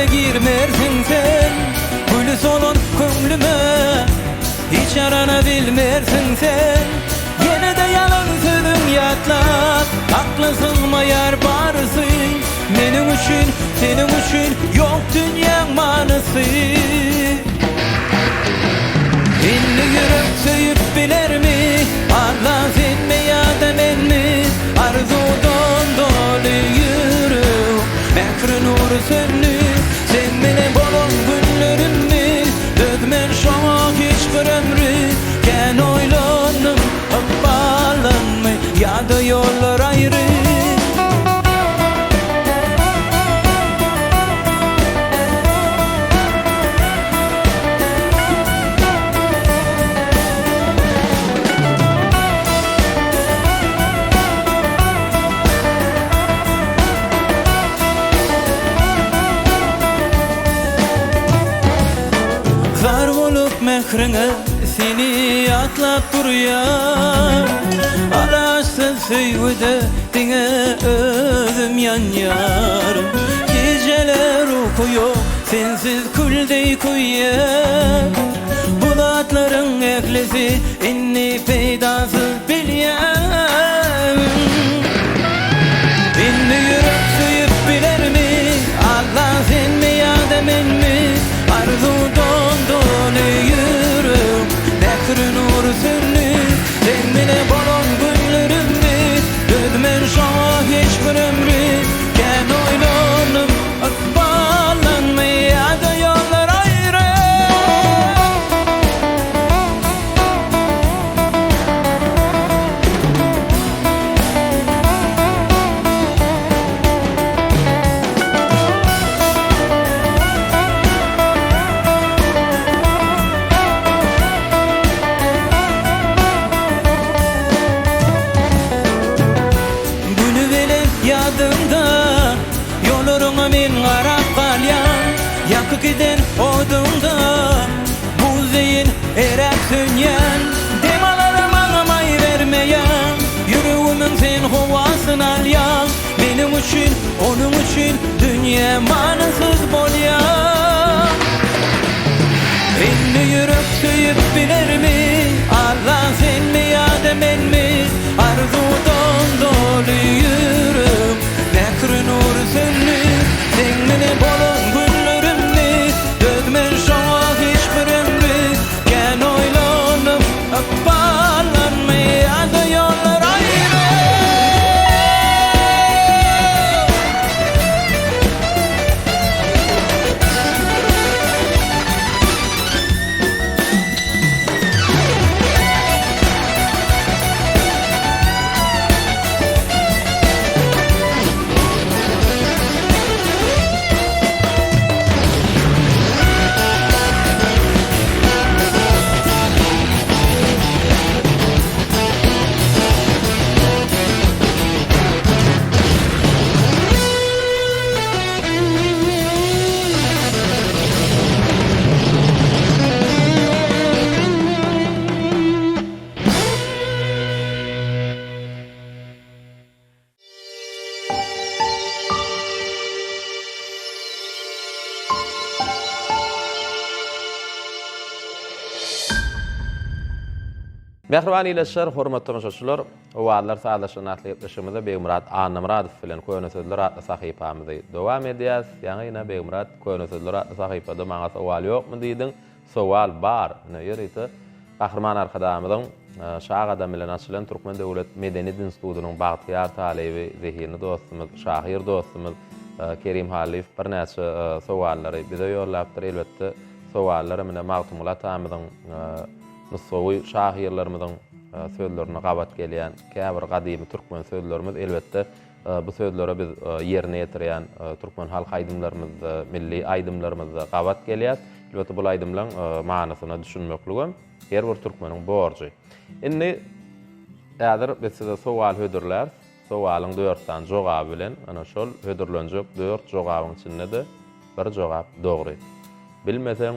Düýşlerime girmersiň sen Güli solan köňlüme Hiç ýarana bilmersiň sen Ýene-de ýalan sözüň ýatlap Akla sygmaýar barysy Meniň üçin, seniň üçin Ýok dünýäň manysy Indi ýürek söýüp bilermi Alla senmi ýa-da menmi Arzuwdan doly ýürek Mähri nury söndi Seň bilen bolan günlerimmi Dözmen şoňa hiç bir ömri Kän oýlandym ykballanmy Ýa-da ýollar aýry. Zar bolup mähriňe seni ýatlap durýan Alaçsyz söýgüde diňe özüm ýanýaryn Gijeler uky ýok sensiz kül deý köýýän Bu zatlaryň ählisi indi peýdasyz bilýän Indi ýürek söýüp bilermi Alla senmi ýa-da menmi Arzuwdan doly ýürek Mähri nury söndi Seň bilen bolan günlerimmi Dözmen şoňa hiç bir ömri Kän oýlandym Ykballanmy ýa-da ýollar aýry. Güni bilen ýadymda Ýollaryňa men garap galýan Ýakyp giden oduňda Buz deýin eräp sönýän Dem alara maňa maý bermeýän Ýüregimiň sen howasyn alýaň Meniň üçin, onuň üçin Dünýe manysyz bolýar Indi ýürek söýüp bilermi Alla senmi ýa-da menmi Arzuwdan doly ýürek Mähri nury söndi Seň bilen bolan günlerimmi Dözmen şoňa hiç bir ömri Kän oýlanyp ykballanmy Ýa-da ýollar aýry. Mähriban ildeşler, hormatly tomaşaçylar, Owazlar sazlaşygy atly gepleşigimizde Begmyrat Annamyradow bilen Köne sözler atly sahypamyzy dowam edýäs. Ýaňy ine Begmyrat Köne sözler atly sahypada maňa sowal ýokmy diýdiň. Sowal bar. Ine ýörite Gahryman Arkadagymyzyň Şa gadamy bilen açylan Türkmen döwlet medeniýet institutynyň bagtyýar talyby, zehinli dostumyz, şahyr dostumyz Kerim Hallyýew birnäçe sowallary bize ýollapdyr. Elbetde, sowallar ine Magtymguly atamyzyň, nusgawy şahyrlarymyzyň sözlerine gabat gelýän käbir gadymy türkmen sözlerimiz, elbetde, bu sözlere biz ýerine ýetirýän türkmen halk aýdymlarymyzda, milli aýdymlarymyzda gabat gelýär. Elbetde, bul aýdymlaň manysyna düşünmekligem her bir türkmeniň borjy. Indi häzir biz size sowal hödürläris. Sowalyň dört sany jogaby bilen, ana şol hödürlenjek dört jogabyň içinde-de bir jogap dogry. Bilmeseň,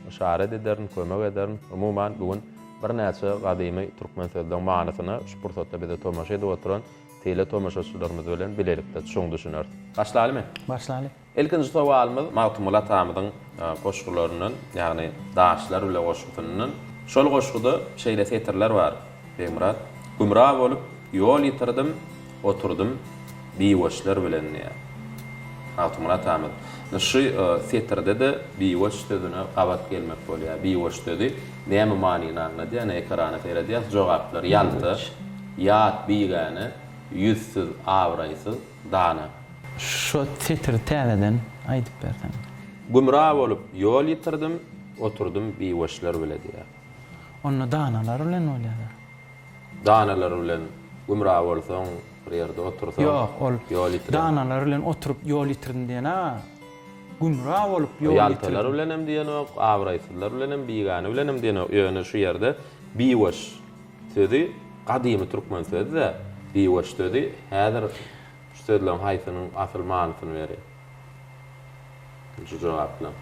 yşarat ederin, kömek ederin. Umuman, bu gün birnäçe gadymy türkmen sözleň manysyna şu pursatda bize tomaşa edip oturan teletomaşaçylarymyz bilen bilelikde çuň düşüneris. Başlalymy? Başlaly. Ilkinji sowalymyz Magtymguly atamyzyň goşgularyndan, ýagny Daşlar bile goşgusyndan. Şol goşguda şeýle setirler bar, Begmyrat, Gümra bolup, ýol ýitirdim, oturdym biweçler bilen diýýär. Magtymguly atamyz. Indi şu setirde-de biweç sözüne gabat gelmek bolýar. Biweç sözi näme manyny aňladýar? Ine, ekrana seredýäs, jogaplar, ýalta, ýat, bigäne, ýüzsüz, abraýsyz, dana. Şo setiri täzeden aýdyp berseň. Gümra bolup ýol ýitirdim, oturdym biweçler bile diýýär. Onda danalar bilen bolýar-da. Danalar bilen gümra bolsaň, bir ýerde otursaň, Ýok, ol ýol ýitirem. danalar bilen oturyp ýol ýitirdim diýen-ä. Gümra bolup ýol ýitirdim. Ýaltalar bilenem diýenok, abraýsyzlar bilenem, bigäne bilenem diýenok. Ýöne şu ýerde biweç sözi gadymy türkmen sözi-dä. Biweç sözi häzir Şu sözleň haýsynyň asyl manysyny berýär? Şu jogaplaň.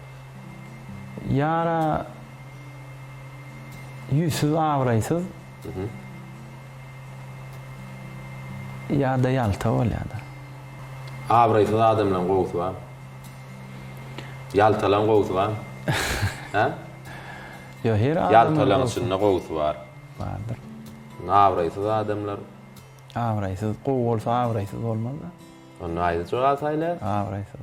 Ýara ýüzsüz abraýsyz ýa-da ýalta bolýar-da. Abraýsyz adamlaň gowusy bar. Ýaltalaň gowusy bar. Hä? Ýok, her adamyň Ýaltalaň içinde gowusy bar. Bardyr. Abraýsyz adamlar. Abraýsyz, gowy bolsa abraýsyz bolmaz-da. Onda haýsy jogaby saýlaýas? Abraýsyz.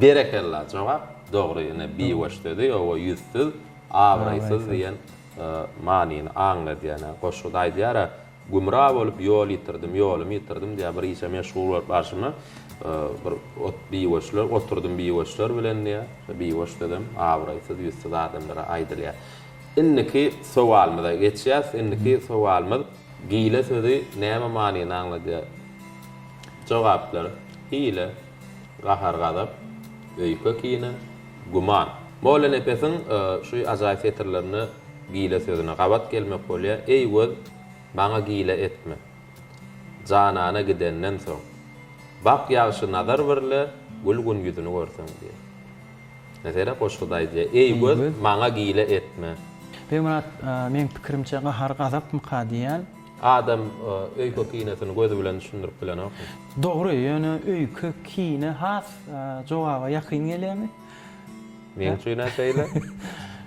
Berekella, jogap dogry. Ine biweç sözi oba ýüzsüz, abraýsyz diýen manyny aňladýar. Ine goşguda aýdýar-a, Gümra bolup ýol ýitirdim, ýolumy ýitirdim diýýär. Bir işe meşgul bolup barşyma bir ot biweçler, oturdym biweçler bilen diýýär. Şo biweç sözem abraýsyz, ýüzsüz adamlara aýdylýar. Indiki sowalymyza geçýäs. Indiki sowalymyz Gile sözi näme manyny aňladýar? Jogaplar, hile, gahar-gazap, öýke-kine, güman. Mollanepesiň şu ajaýyp setirlerinde gile sözüne gabat gelmek bolýar, Eý göz, maňa gile etme. Janana gidenden soň. Bak ýagşy nazar birle, gül gün ýüzüni görseň diýýär. Mesele goşguda aýdýar, Eý göz, maňa gile etme. Begmyrat, meň pikirimçe gahar gazapmyka diýýän. Adam öýke-kinesini gözi bilen düşündirip bilenokmy? Dogry, ýöne öýke-kine has jogaba ýakyn gelýärmi? Meň üçin-ä şeýle.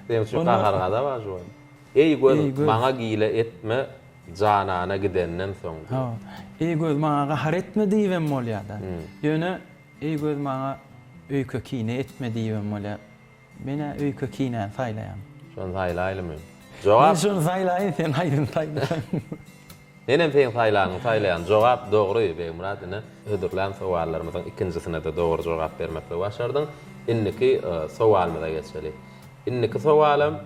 Seň üçin gahar-gazap-a şu wagt. Eý göz, maňa gile etme, janana gidenden soň diýýär. Hawa. Eý göz, maňa gahar etme diýibem bolýar-da. Ýöne Eý göz maňa öýke kine etme diýibem bolýar. Menä öýke kinäni saýlaýan. Şony saýlaýlymy? Jogap. Men şony saýlaýyn sen haýsyny saýlasaň. Menem seň saýlanyňy saýlaýan. Jogap dogry Begmyrat ine hödürlän sowallarymyzyň ikinjisinede dogry jogap bermekligi başardyň. Indiki sowalymyza geçeli. Indiki sowalam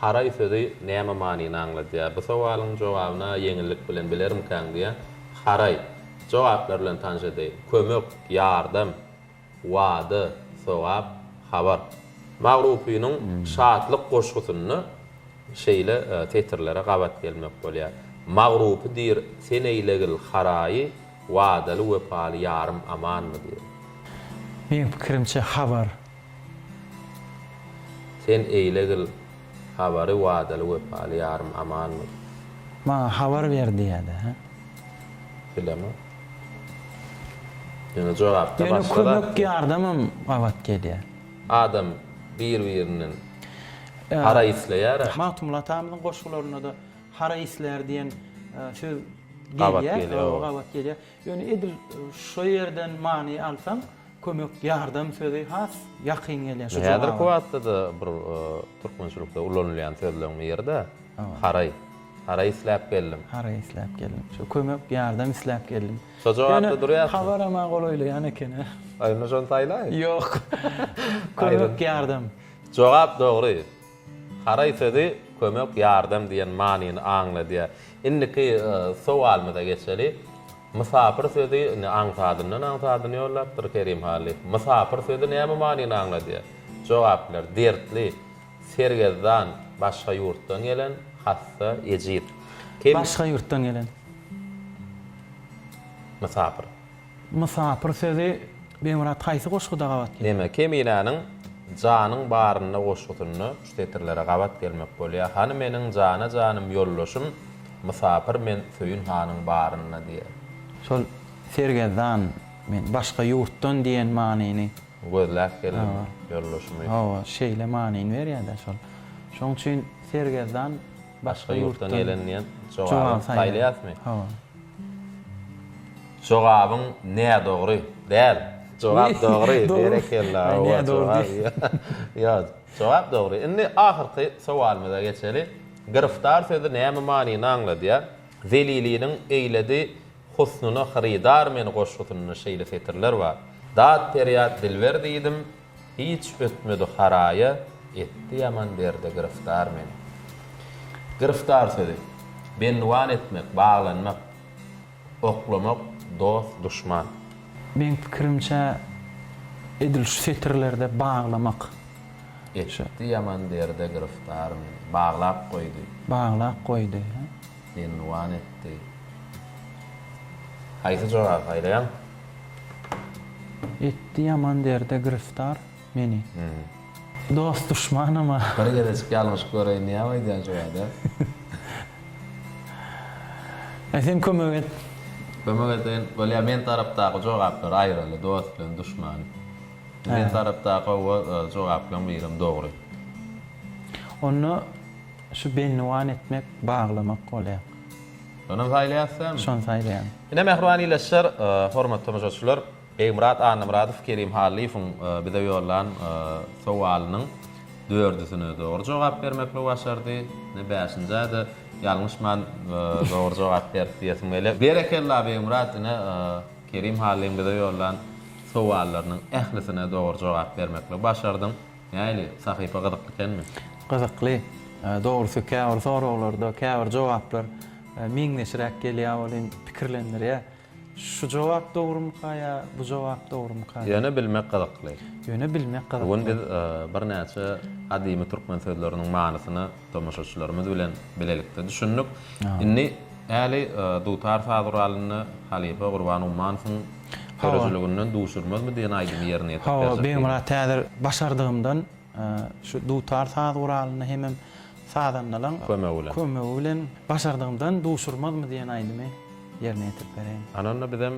Haraý sözi näme manyny aňladýar? Bu sowalyň jogabyna ýeňillik bilen bilermikäň diýýän. Haraý. Jogaplar bilen tanyş edeýin. Kömek, ýardam, wada, sogap, habar. Magrupynyň Şatlyk goşgusynda şeýle setirlere gabat gelmek bolýar. Magrupy diýr, sen eýlegil haraýy, Wadaly wepaly ýarym amanmy diýr. Meň pikirimçe habar. Sen eýlegil habary wadaly wepaly ýarym amanmy? Maňa habar ber diýýädä hä? Bilemok. Ýöne jogapda Ýöne başga zat kömek ýardamam gabat gelýär. Adam bir-birinden haraý isleýär-ä. Magtymguly atamyzyň goşgularynda-da haraý islär diýen söz Gabat gelýär, gelýär, hawa. gabat gelýär. Ýöne edil şo ýerden many alsaň, Kömek, ýardam sözi has ýakyn gelýär şu jogaba. Häzirki wagtda-da bir türkmençilikde ulanylýan sözleň biri-de haraý. Haraý isläp geldim. Haraý isläp geldim. Şu kömek, ýardam isläp geldim. Şo jogapda durýarsyň. Ýöne habaram-a golaýlaýan eken-ä. Aý, onda şony saýlaý. Ýok. Kömek, ýardam. Jogap dogry. Haraý sözi kömek, ýardam diýen manyny aňladýar. Indiki sowalymyza geçeli. Mysapyr sözi indi aňsadyndan aňsadyny ýollapdyr Kerim Hallyýew. Mysapyr sözi näme manyny aňladýar? Jogaplar, dertli, sergezdan, başga ýurtdan gelen, hassa, ejiz. Kem. Başga ýurtdan gelen. Mysapyr. Mysapyr sözi Begmyrat haýsy goşguda gabat gelýär? Neme, Keminäniň Janyň barynda goşgusynda şu setirlere gabat gelmek bolýar, Hany meniň jana-janym ýoldaşym, Mysapyr men Söýün hanyň barynda diýýär. Şol sergezdan. Men başga ýurtdan diýen manyny. Gözläp geldim ýoldaşymy. Hawa, şeýle manyny berýär-dä şol. Şoň üçin sergezdan başga ýurtdan gelen diýen jogaby saýlaýasmy? Hawa. Jogabyň nädogry däl. Jogap dogry. Berekella. Nädogry. Ýok, jogap dogry. Indi ahyrky sowalymyza geçeli. Giriftar sözi näme manyny aňladýar? Zeliliniň Eýledi husnuna hyrydar meni goşgusynda şeýle setirler bar. Dat-perýat dilber diýdim, hiç ötmedi haraýa, Etdi ýaman derde giriftar meni. Giriftar sözi, bendiwan etmek, baglanmak, oklamak, dost, duşman. Meň pikirimçe, edil şu setirlerde baglamak. Etdi ýaman derde giriftar meni. Baglap goýdy. Baglap goýdy. Bendiwan etdi. Haýsy jogaby saýlaýaň? Etdi ýaman derde giriftar meni. Dost duşmanam-a. Bir gezejik ýalňyşyp göreýin diýýäň öýdýän şu bada. Aý sen kömek et. Kömek edeýin. Bolýa men tarapdaky jogaplary aýyraly dost bilen duşmany. Men tarapdaky hawa jogaplaryň birem dogry. Onda şu bendiwan etmek baglamak bolýar. Şonam saýlaýas dämi? Şony saýlaýan. Ine mähriban ildeşler, hormatly tomaşaçylar, Begmyrat Annamyradow Kerim Hallyýewiň bize ýollan sowalynyň dördüsine dogry jogap bermekligi başardy. Ine bäşinjä-de ýalňyşman dogry jogap berdi diýesim gelýär. Berekella Begmyrat, ine Kerim Hallyň bize ýollan sowallarynyň ählisine dogry jogap bermekligi başardyň. Nähili, sahypa gyzykly ekenmi? Gyzykly. Dogrusy käbir soraglarda käbir jogaplar meňzeşräk gelýär welin pikirlendirýär. Şu jogap dogrumyka ýa bu jogap dogrumyka diýip. Ýöne bilmek gyzykly. Ýöne bilmek gyzykly. Bu gün biz birnäçe gadymy türkmen sözleriniň manysyna tomaşaçylarymyz bilen bilelikde düşündik. Indi häli dutar saz guralynda halypa Gurban Ummanowyň döredijiliginden Duşurmazmy diýen aýdymy ýerine ýetirip Hawa, berjek diýdim. Begmyrat häzir başardygymdan şu dutar saz guralynda hemem sazandalaň Kömegi bilen. kömegi bilen başardygymdan Duşurmazmy diýen aýdymy ýerine ýetirip bereýin. Ana onda bizem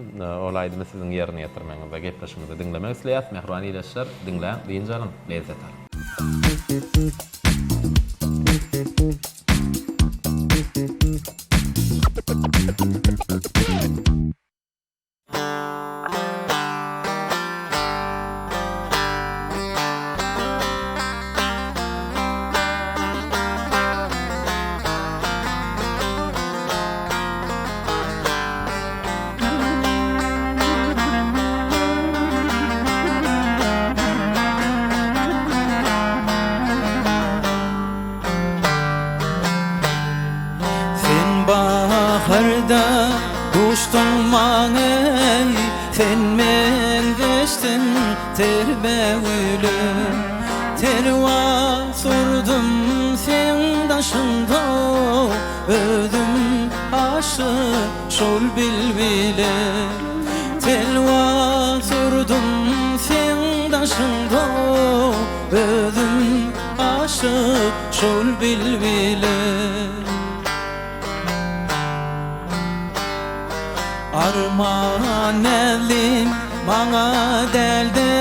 ol aýdymy siziň ýerine ýetirmegiňizde gepleşigimizde diňlemek isleýäs. Mähriban ildeşler, diňläň, dynç alyň, lezzet alyň. Sen baharda duşduň maňa Sen meňzeşdiň ter bägüle Telwas urdum seň daşyňda Özüm aşyk şol bilbile Telwas urdum seň daşyňda Özüm aşyk şol bilbile. Arman näzlim maňa däl-de,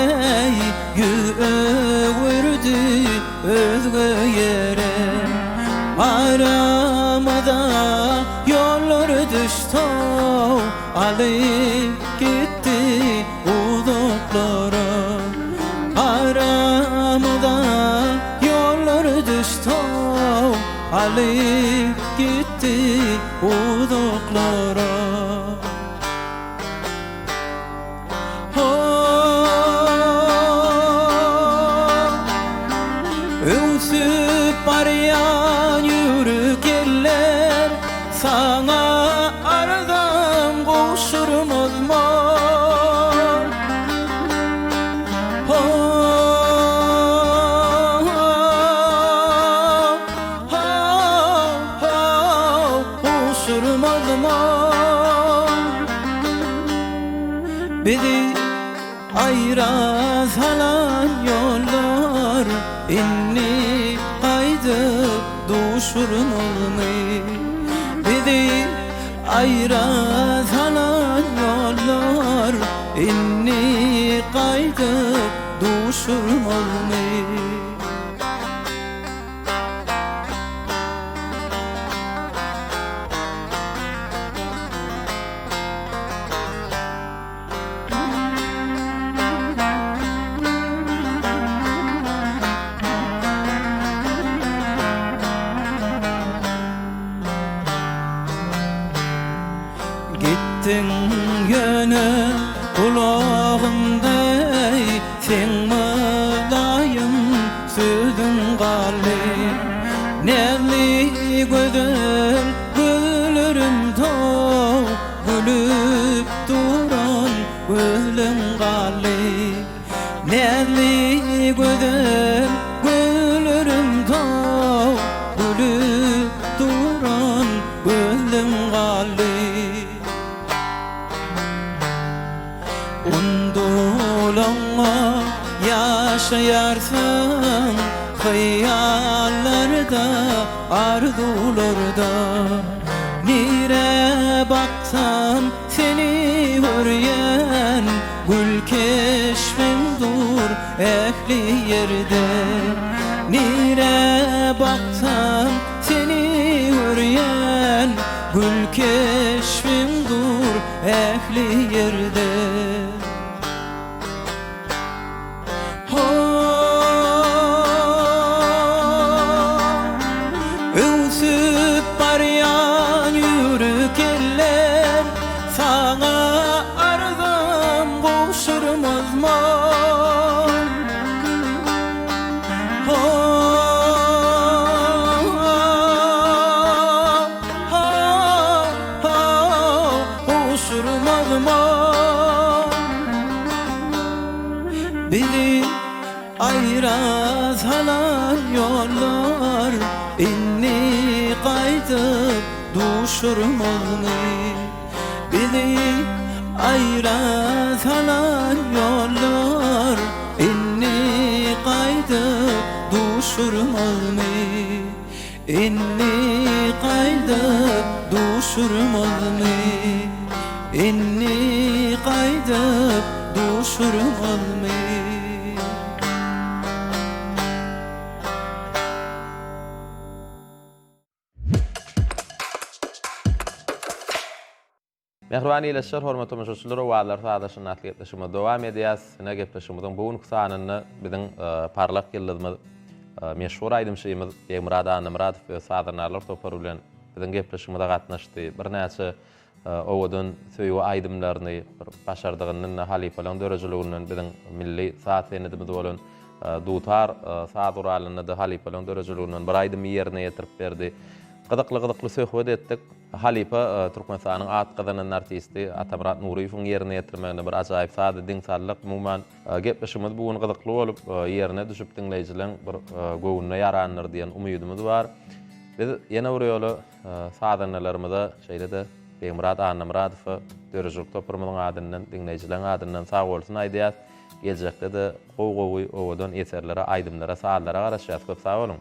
Ýüz öwürdi özge ýere. Aramyza ýollar düşdi, Alyp gitdi uzaklara. Aramyza ýollar düşdi, Alyp gitdi uzaklara. Öwsüp barýan ýüwrük ýeller Saňa arzam gowşurmazmy? Bizi aýra salan ýollar Indi gaýdyp duşurmazmy? Bizi aýra salan ýollar. Indi gaýdyp duşurmazmy? Gitdiň ýöne gulagymda seň mylaýym sözüň galdy. Näzli gözel gözlerim tow gülüp duran gözleň galdy. Näzli gözel gözlerim tow gülüp duran gözleň galdy. Undulaňa ýaşaýarsyň hyýallarda, arzuwlarda. Nirä baksam seni görýän, gül keşbiň dur ähli ýerde. Nirä baksam seni görýän, gül keşbiň dur ähli ýerde. Öwsüp barýan ýüwrük eller Saňa arzam gowşurmazmy? Gowşurmazmy? Bizi aýra salan ýollar indi gaýdyp duşurmazmy? Bizi aýra salan ýollar indi gaýdyp duşurmazmy? Indi gaýdyp duşurmazmy? Indi gaýdyp duşurmazmy? Mähriban ildeşler, hormatly tomaşaçylar, Owazlar sazlaşyny atly gepleşigimizi dowam edýäs. Ine, gepleşigimiziň bu günki sanynda biziň parlak ýyldyzymyz, meşhur aýdymçymyz Begmyrat Annamyradow öz sazandarlar topary bilen biziň gepleşigimize gatnaşdy. Birnäçe owadan söýgi aýdymlaryny bir başardygyndan-da halypalaryň döredijiliginden biziň milli saz senedimiz bolan dutar saz guralynda-da halypalaryň döredijiliginden bir aýdymy ýerine ýetirip berdi. Gyzykly-gyzykly söhbet etdik. Halypa Türkmenistanyň at gazanan artisti Atamyrat Nuryýewiň ýerine ýetirmeginde bir ajaýyp sazy diň saldyk. Umuman, gepleşigimiz bu gün gyzykly bolup, ýerine düşüp diňleýjileň bir göwnüne ýarandyr diýen umydymyz bar. Biz ýene bir ýola sazandalarymyza, şeýle-de Begmyrat Annamyradowa döredijilik toparymyzyň adyndan, diňleýjileň adyndan sagbolsun aýdýas. Geljekde-de gowy-gowy owadan eserlere, aýdymlara, sazlara garaşýas. Köp sag boluň!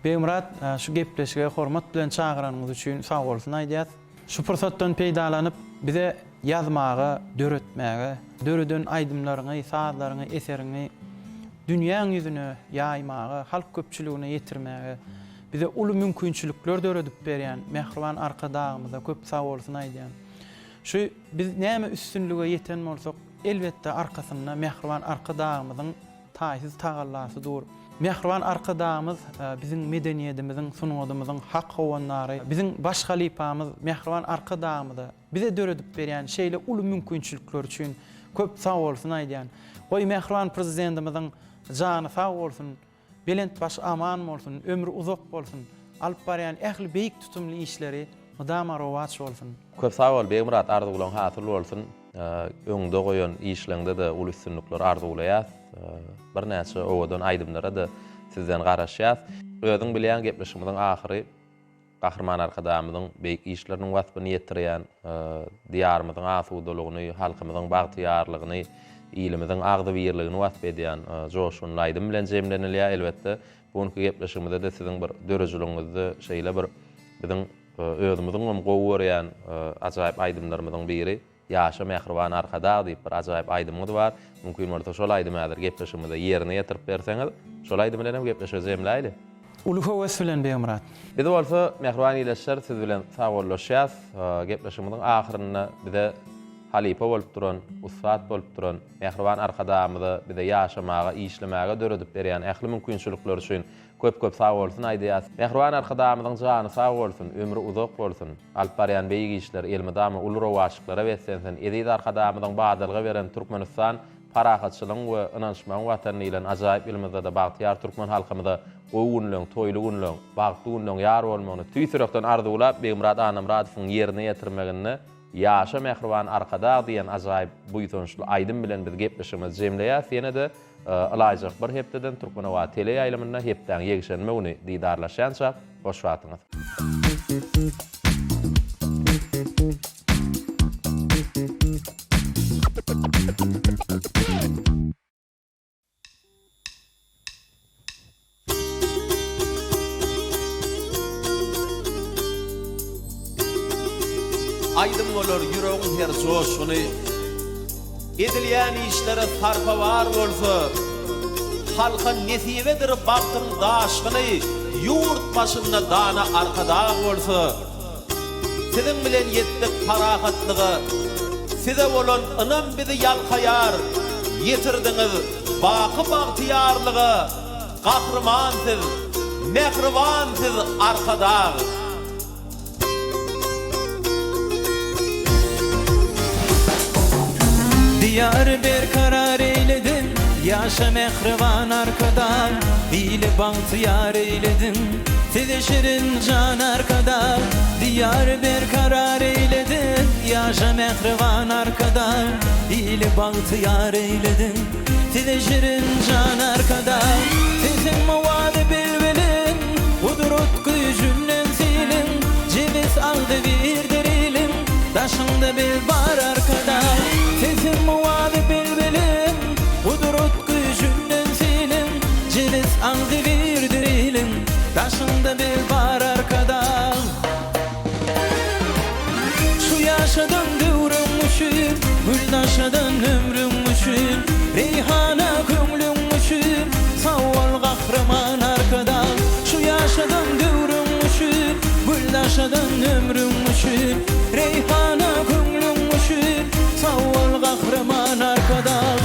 Begmyrat, şu gepleşige hormat bilen çagyranyňyz üçin sagbolsun aýdýas. Şu pursatdan peýdalanyp, bize ýazmaga, döretmäge, döreden aýdymlaryňy, sazlaryňy, eseriňi dünýäň ýüzüne ýaýmaga, halk köpçüligine ýetirmäge bize uly mümkinçilikler döredip berýän mähriban Arkadagymyza köp sagbolsun aýdýan. Şu biz näme üstünlige ýeten bolsak, elbetde arkasynda mähriban Arkadagymyzyň taýsyz tagallasy dur. Mähriban Arkadagymyz biziň medeniýedimiziň, sungatymyzyň hak howandary. Biziň baş halypamyz mähriban Arkadagymyza bize döredip berýän şeýle uly mümkinçilikleri üçin köp sagbolsun aýdýan. Goý mähriban Prezidentimiziň jany sag bolsun, belent başy aman bolsun, ömri uzak bolsun, alyp barýan ähli beýik tutumly işleri mydama rowaç bolsun. Köp sag bol Begmyrat arzuwlaň hasyl bolsun. Öňde goýan işleňde-de uly üstünlikler arzuwlaýas. Birnäçe owadan aýdymlara-da sizden garaşýas. Özüň bilýäň gepleşigimiziň ahyry Gahryman Arkadagymyzyň beýik işleriniň waspyny ýetirýän, Diýarymyzyň asudalygyny, halkymyzyň bagtyýarlygyny, ilimiziň agzybirligini wasp edýän joşgunly aýdym bilen jemlenilýär. Elbetde, bu günki gepleşigimizde-de siziň bir döredijiligiňizde şeýle bir biziň özümiziňem gowy görýän ajaýyp aýdymlarymyzyň biri. Ýaşa mähriban Arkadag diýip bir ajaýyp aýdymyňyz bar. Mümkin bolsa şol aýdymy häzir gepleşigimize ýerine ýetirip berseňiz, şol aýdym bilen hem gepleşigi jemläýli. Uly höwes bilen Begmyrat. Biz bolsa mähriban ildeşler siz bilen sagbollaşýas. Gepleşigimiziň ahyrynda bize halypa bolup duran, ussat bolup duran mähriban Arkadagymyza bize ýaşamaga, işlemäge döredip berýän ähli mümkinçilikleri üçin köp-köp sagbolsun aýdýas. Mähriban Arkadagymyzyň jany sag bolsun, ömri uzak bolsun, alyp barýan beýik işleri elmydama uly rowaçlyklara beslensin, eziz Arkadagymyzyň badalga beren Türkmenistan Parahatçylygyň we ynanyşmagyň Watany diýlen ajaýyp ýylymyzda-da bagtyýar türkmen halkymyza gowy günleň, toýly günleň, bagtly günleň ýar bolmagyny tüýs ýürekden arzuwlap, Begmyrat Annamyradowyň ýerine ýetirmeginde Ýaşa mähriban Arkadag diýen ajaýyp buýsançly aýdym bilen biz gepleşigimizi jemleýäs. Ýene-de ylaýjak bir hepdeden Türkmenobat teleýaýlymynda hepdäň ýekşenbe güni didarlaşýançak, hoş wagtyňyz. Aýdym bolar ýüregiň her joşguny. Edilýän işlere sarpa bar bolsa, Halka nesibedir bagtyň daşgyny, Ýurt başynda dana Arkadag bolsa. Siziň bilen ýetdik parahatlyga, Size bolan ynam bizi ýalkaýar, Ýetirdiňiz baky bagtyýarlyga, Gahryman siz, mähriban siz Arkadag! Diýary berkarar eýlediň, Ýaşa mähriban Arkadag! Ili bagtyýar eýlediň, Size şirin jan Arkadag, Diýary berkarar eýlediň, Ýaşa mähriban Arkadag, Ili bagtyýar eýlediň, Size şirin jan Arkadag, Sesiň owazy bilbiliň, Gudrat güýjünden siliň, Jebis agzybirdir iliň, Daşyňda biz bar Arkadag, Sesiň owazy bilbiliň, Gudrat güýjünden siliň, Jebis agzybirdir iliň, Daşyňda biz bar Arkadag. Şu ýaşadan döwrüň üçin, Gül daşadan ömrüň üçin, Reýhana köňlüň üçin, Sag bol Gahryman Arkadag. Şu ýaşadan döwrüň üçin, Gül daşadan ömrüň üçin, Reýhana köňlüň üçin, Sag bol Gahryman Arkadag.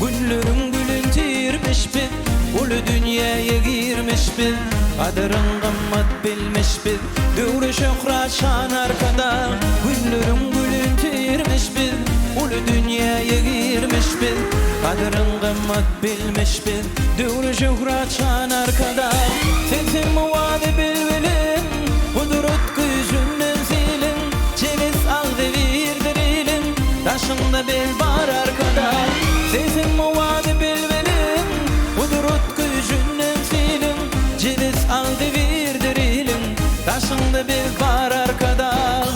Günleriň gülün tirmiş biz, Uly dünýäýe girmiş biz, Gadyryň gymmat bilmiş biz, Döwre şöhrat şan Arkadag. Günleriň gülün tirmiş biz, Uly dünýäýe girmiş biz, Gadyryň gymmat bilmiş biz, Döwre şöhrat şan Arkadag. Sensiň owazy bilbiliň, Gudrat güýjünden siliň, Jebis agzybirdir iliň, Daşyňda biz bar Arkadag. Sensiň owazy bilbiliň, Gudrat güýjünden siliň, Jebis agzybirdir iliň, Daşyňda biz bar Arkadag.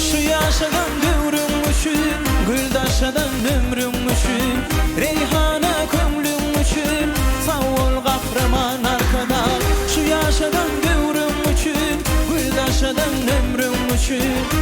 Şu ýaşadan döwrüň üçin, Gül daşadan ömrüň üçin, Reýhana köňlüň üçin, Sag bol Gahryman Arkadag! Şu ýaşadan döwrüň üçin, Gül daşadan ömrüň üçin.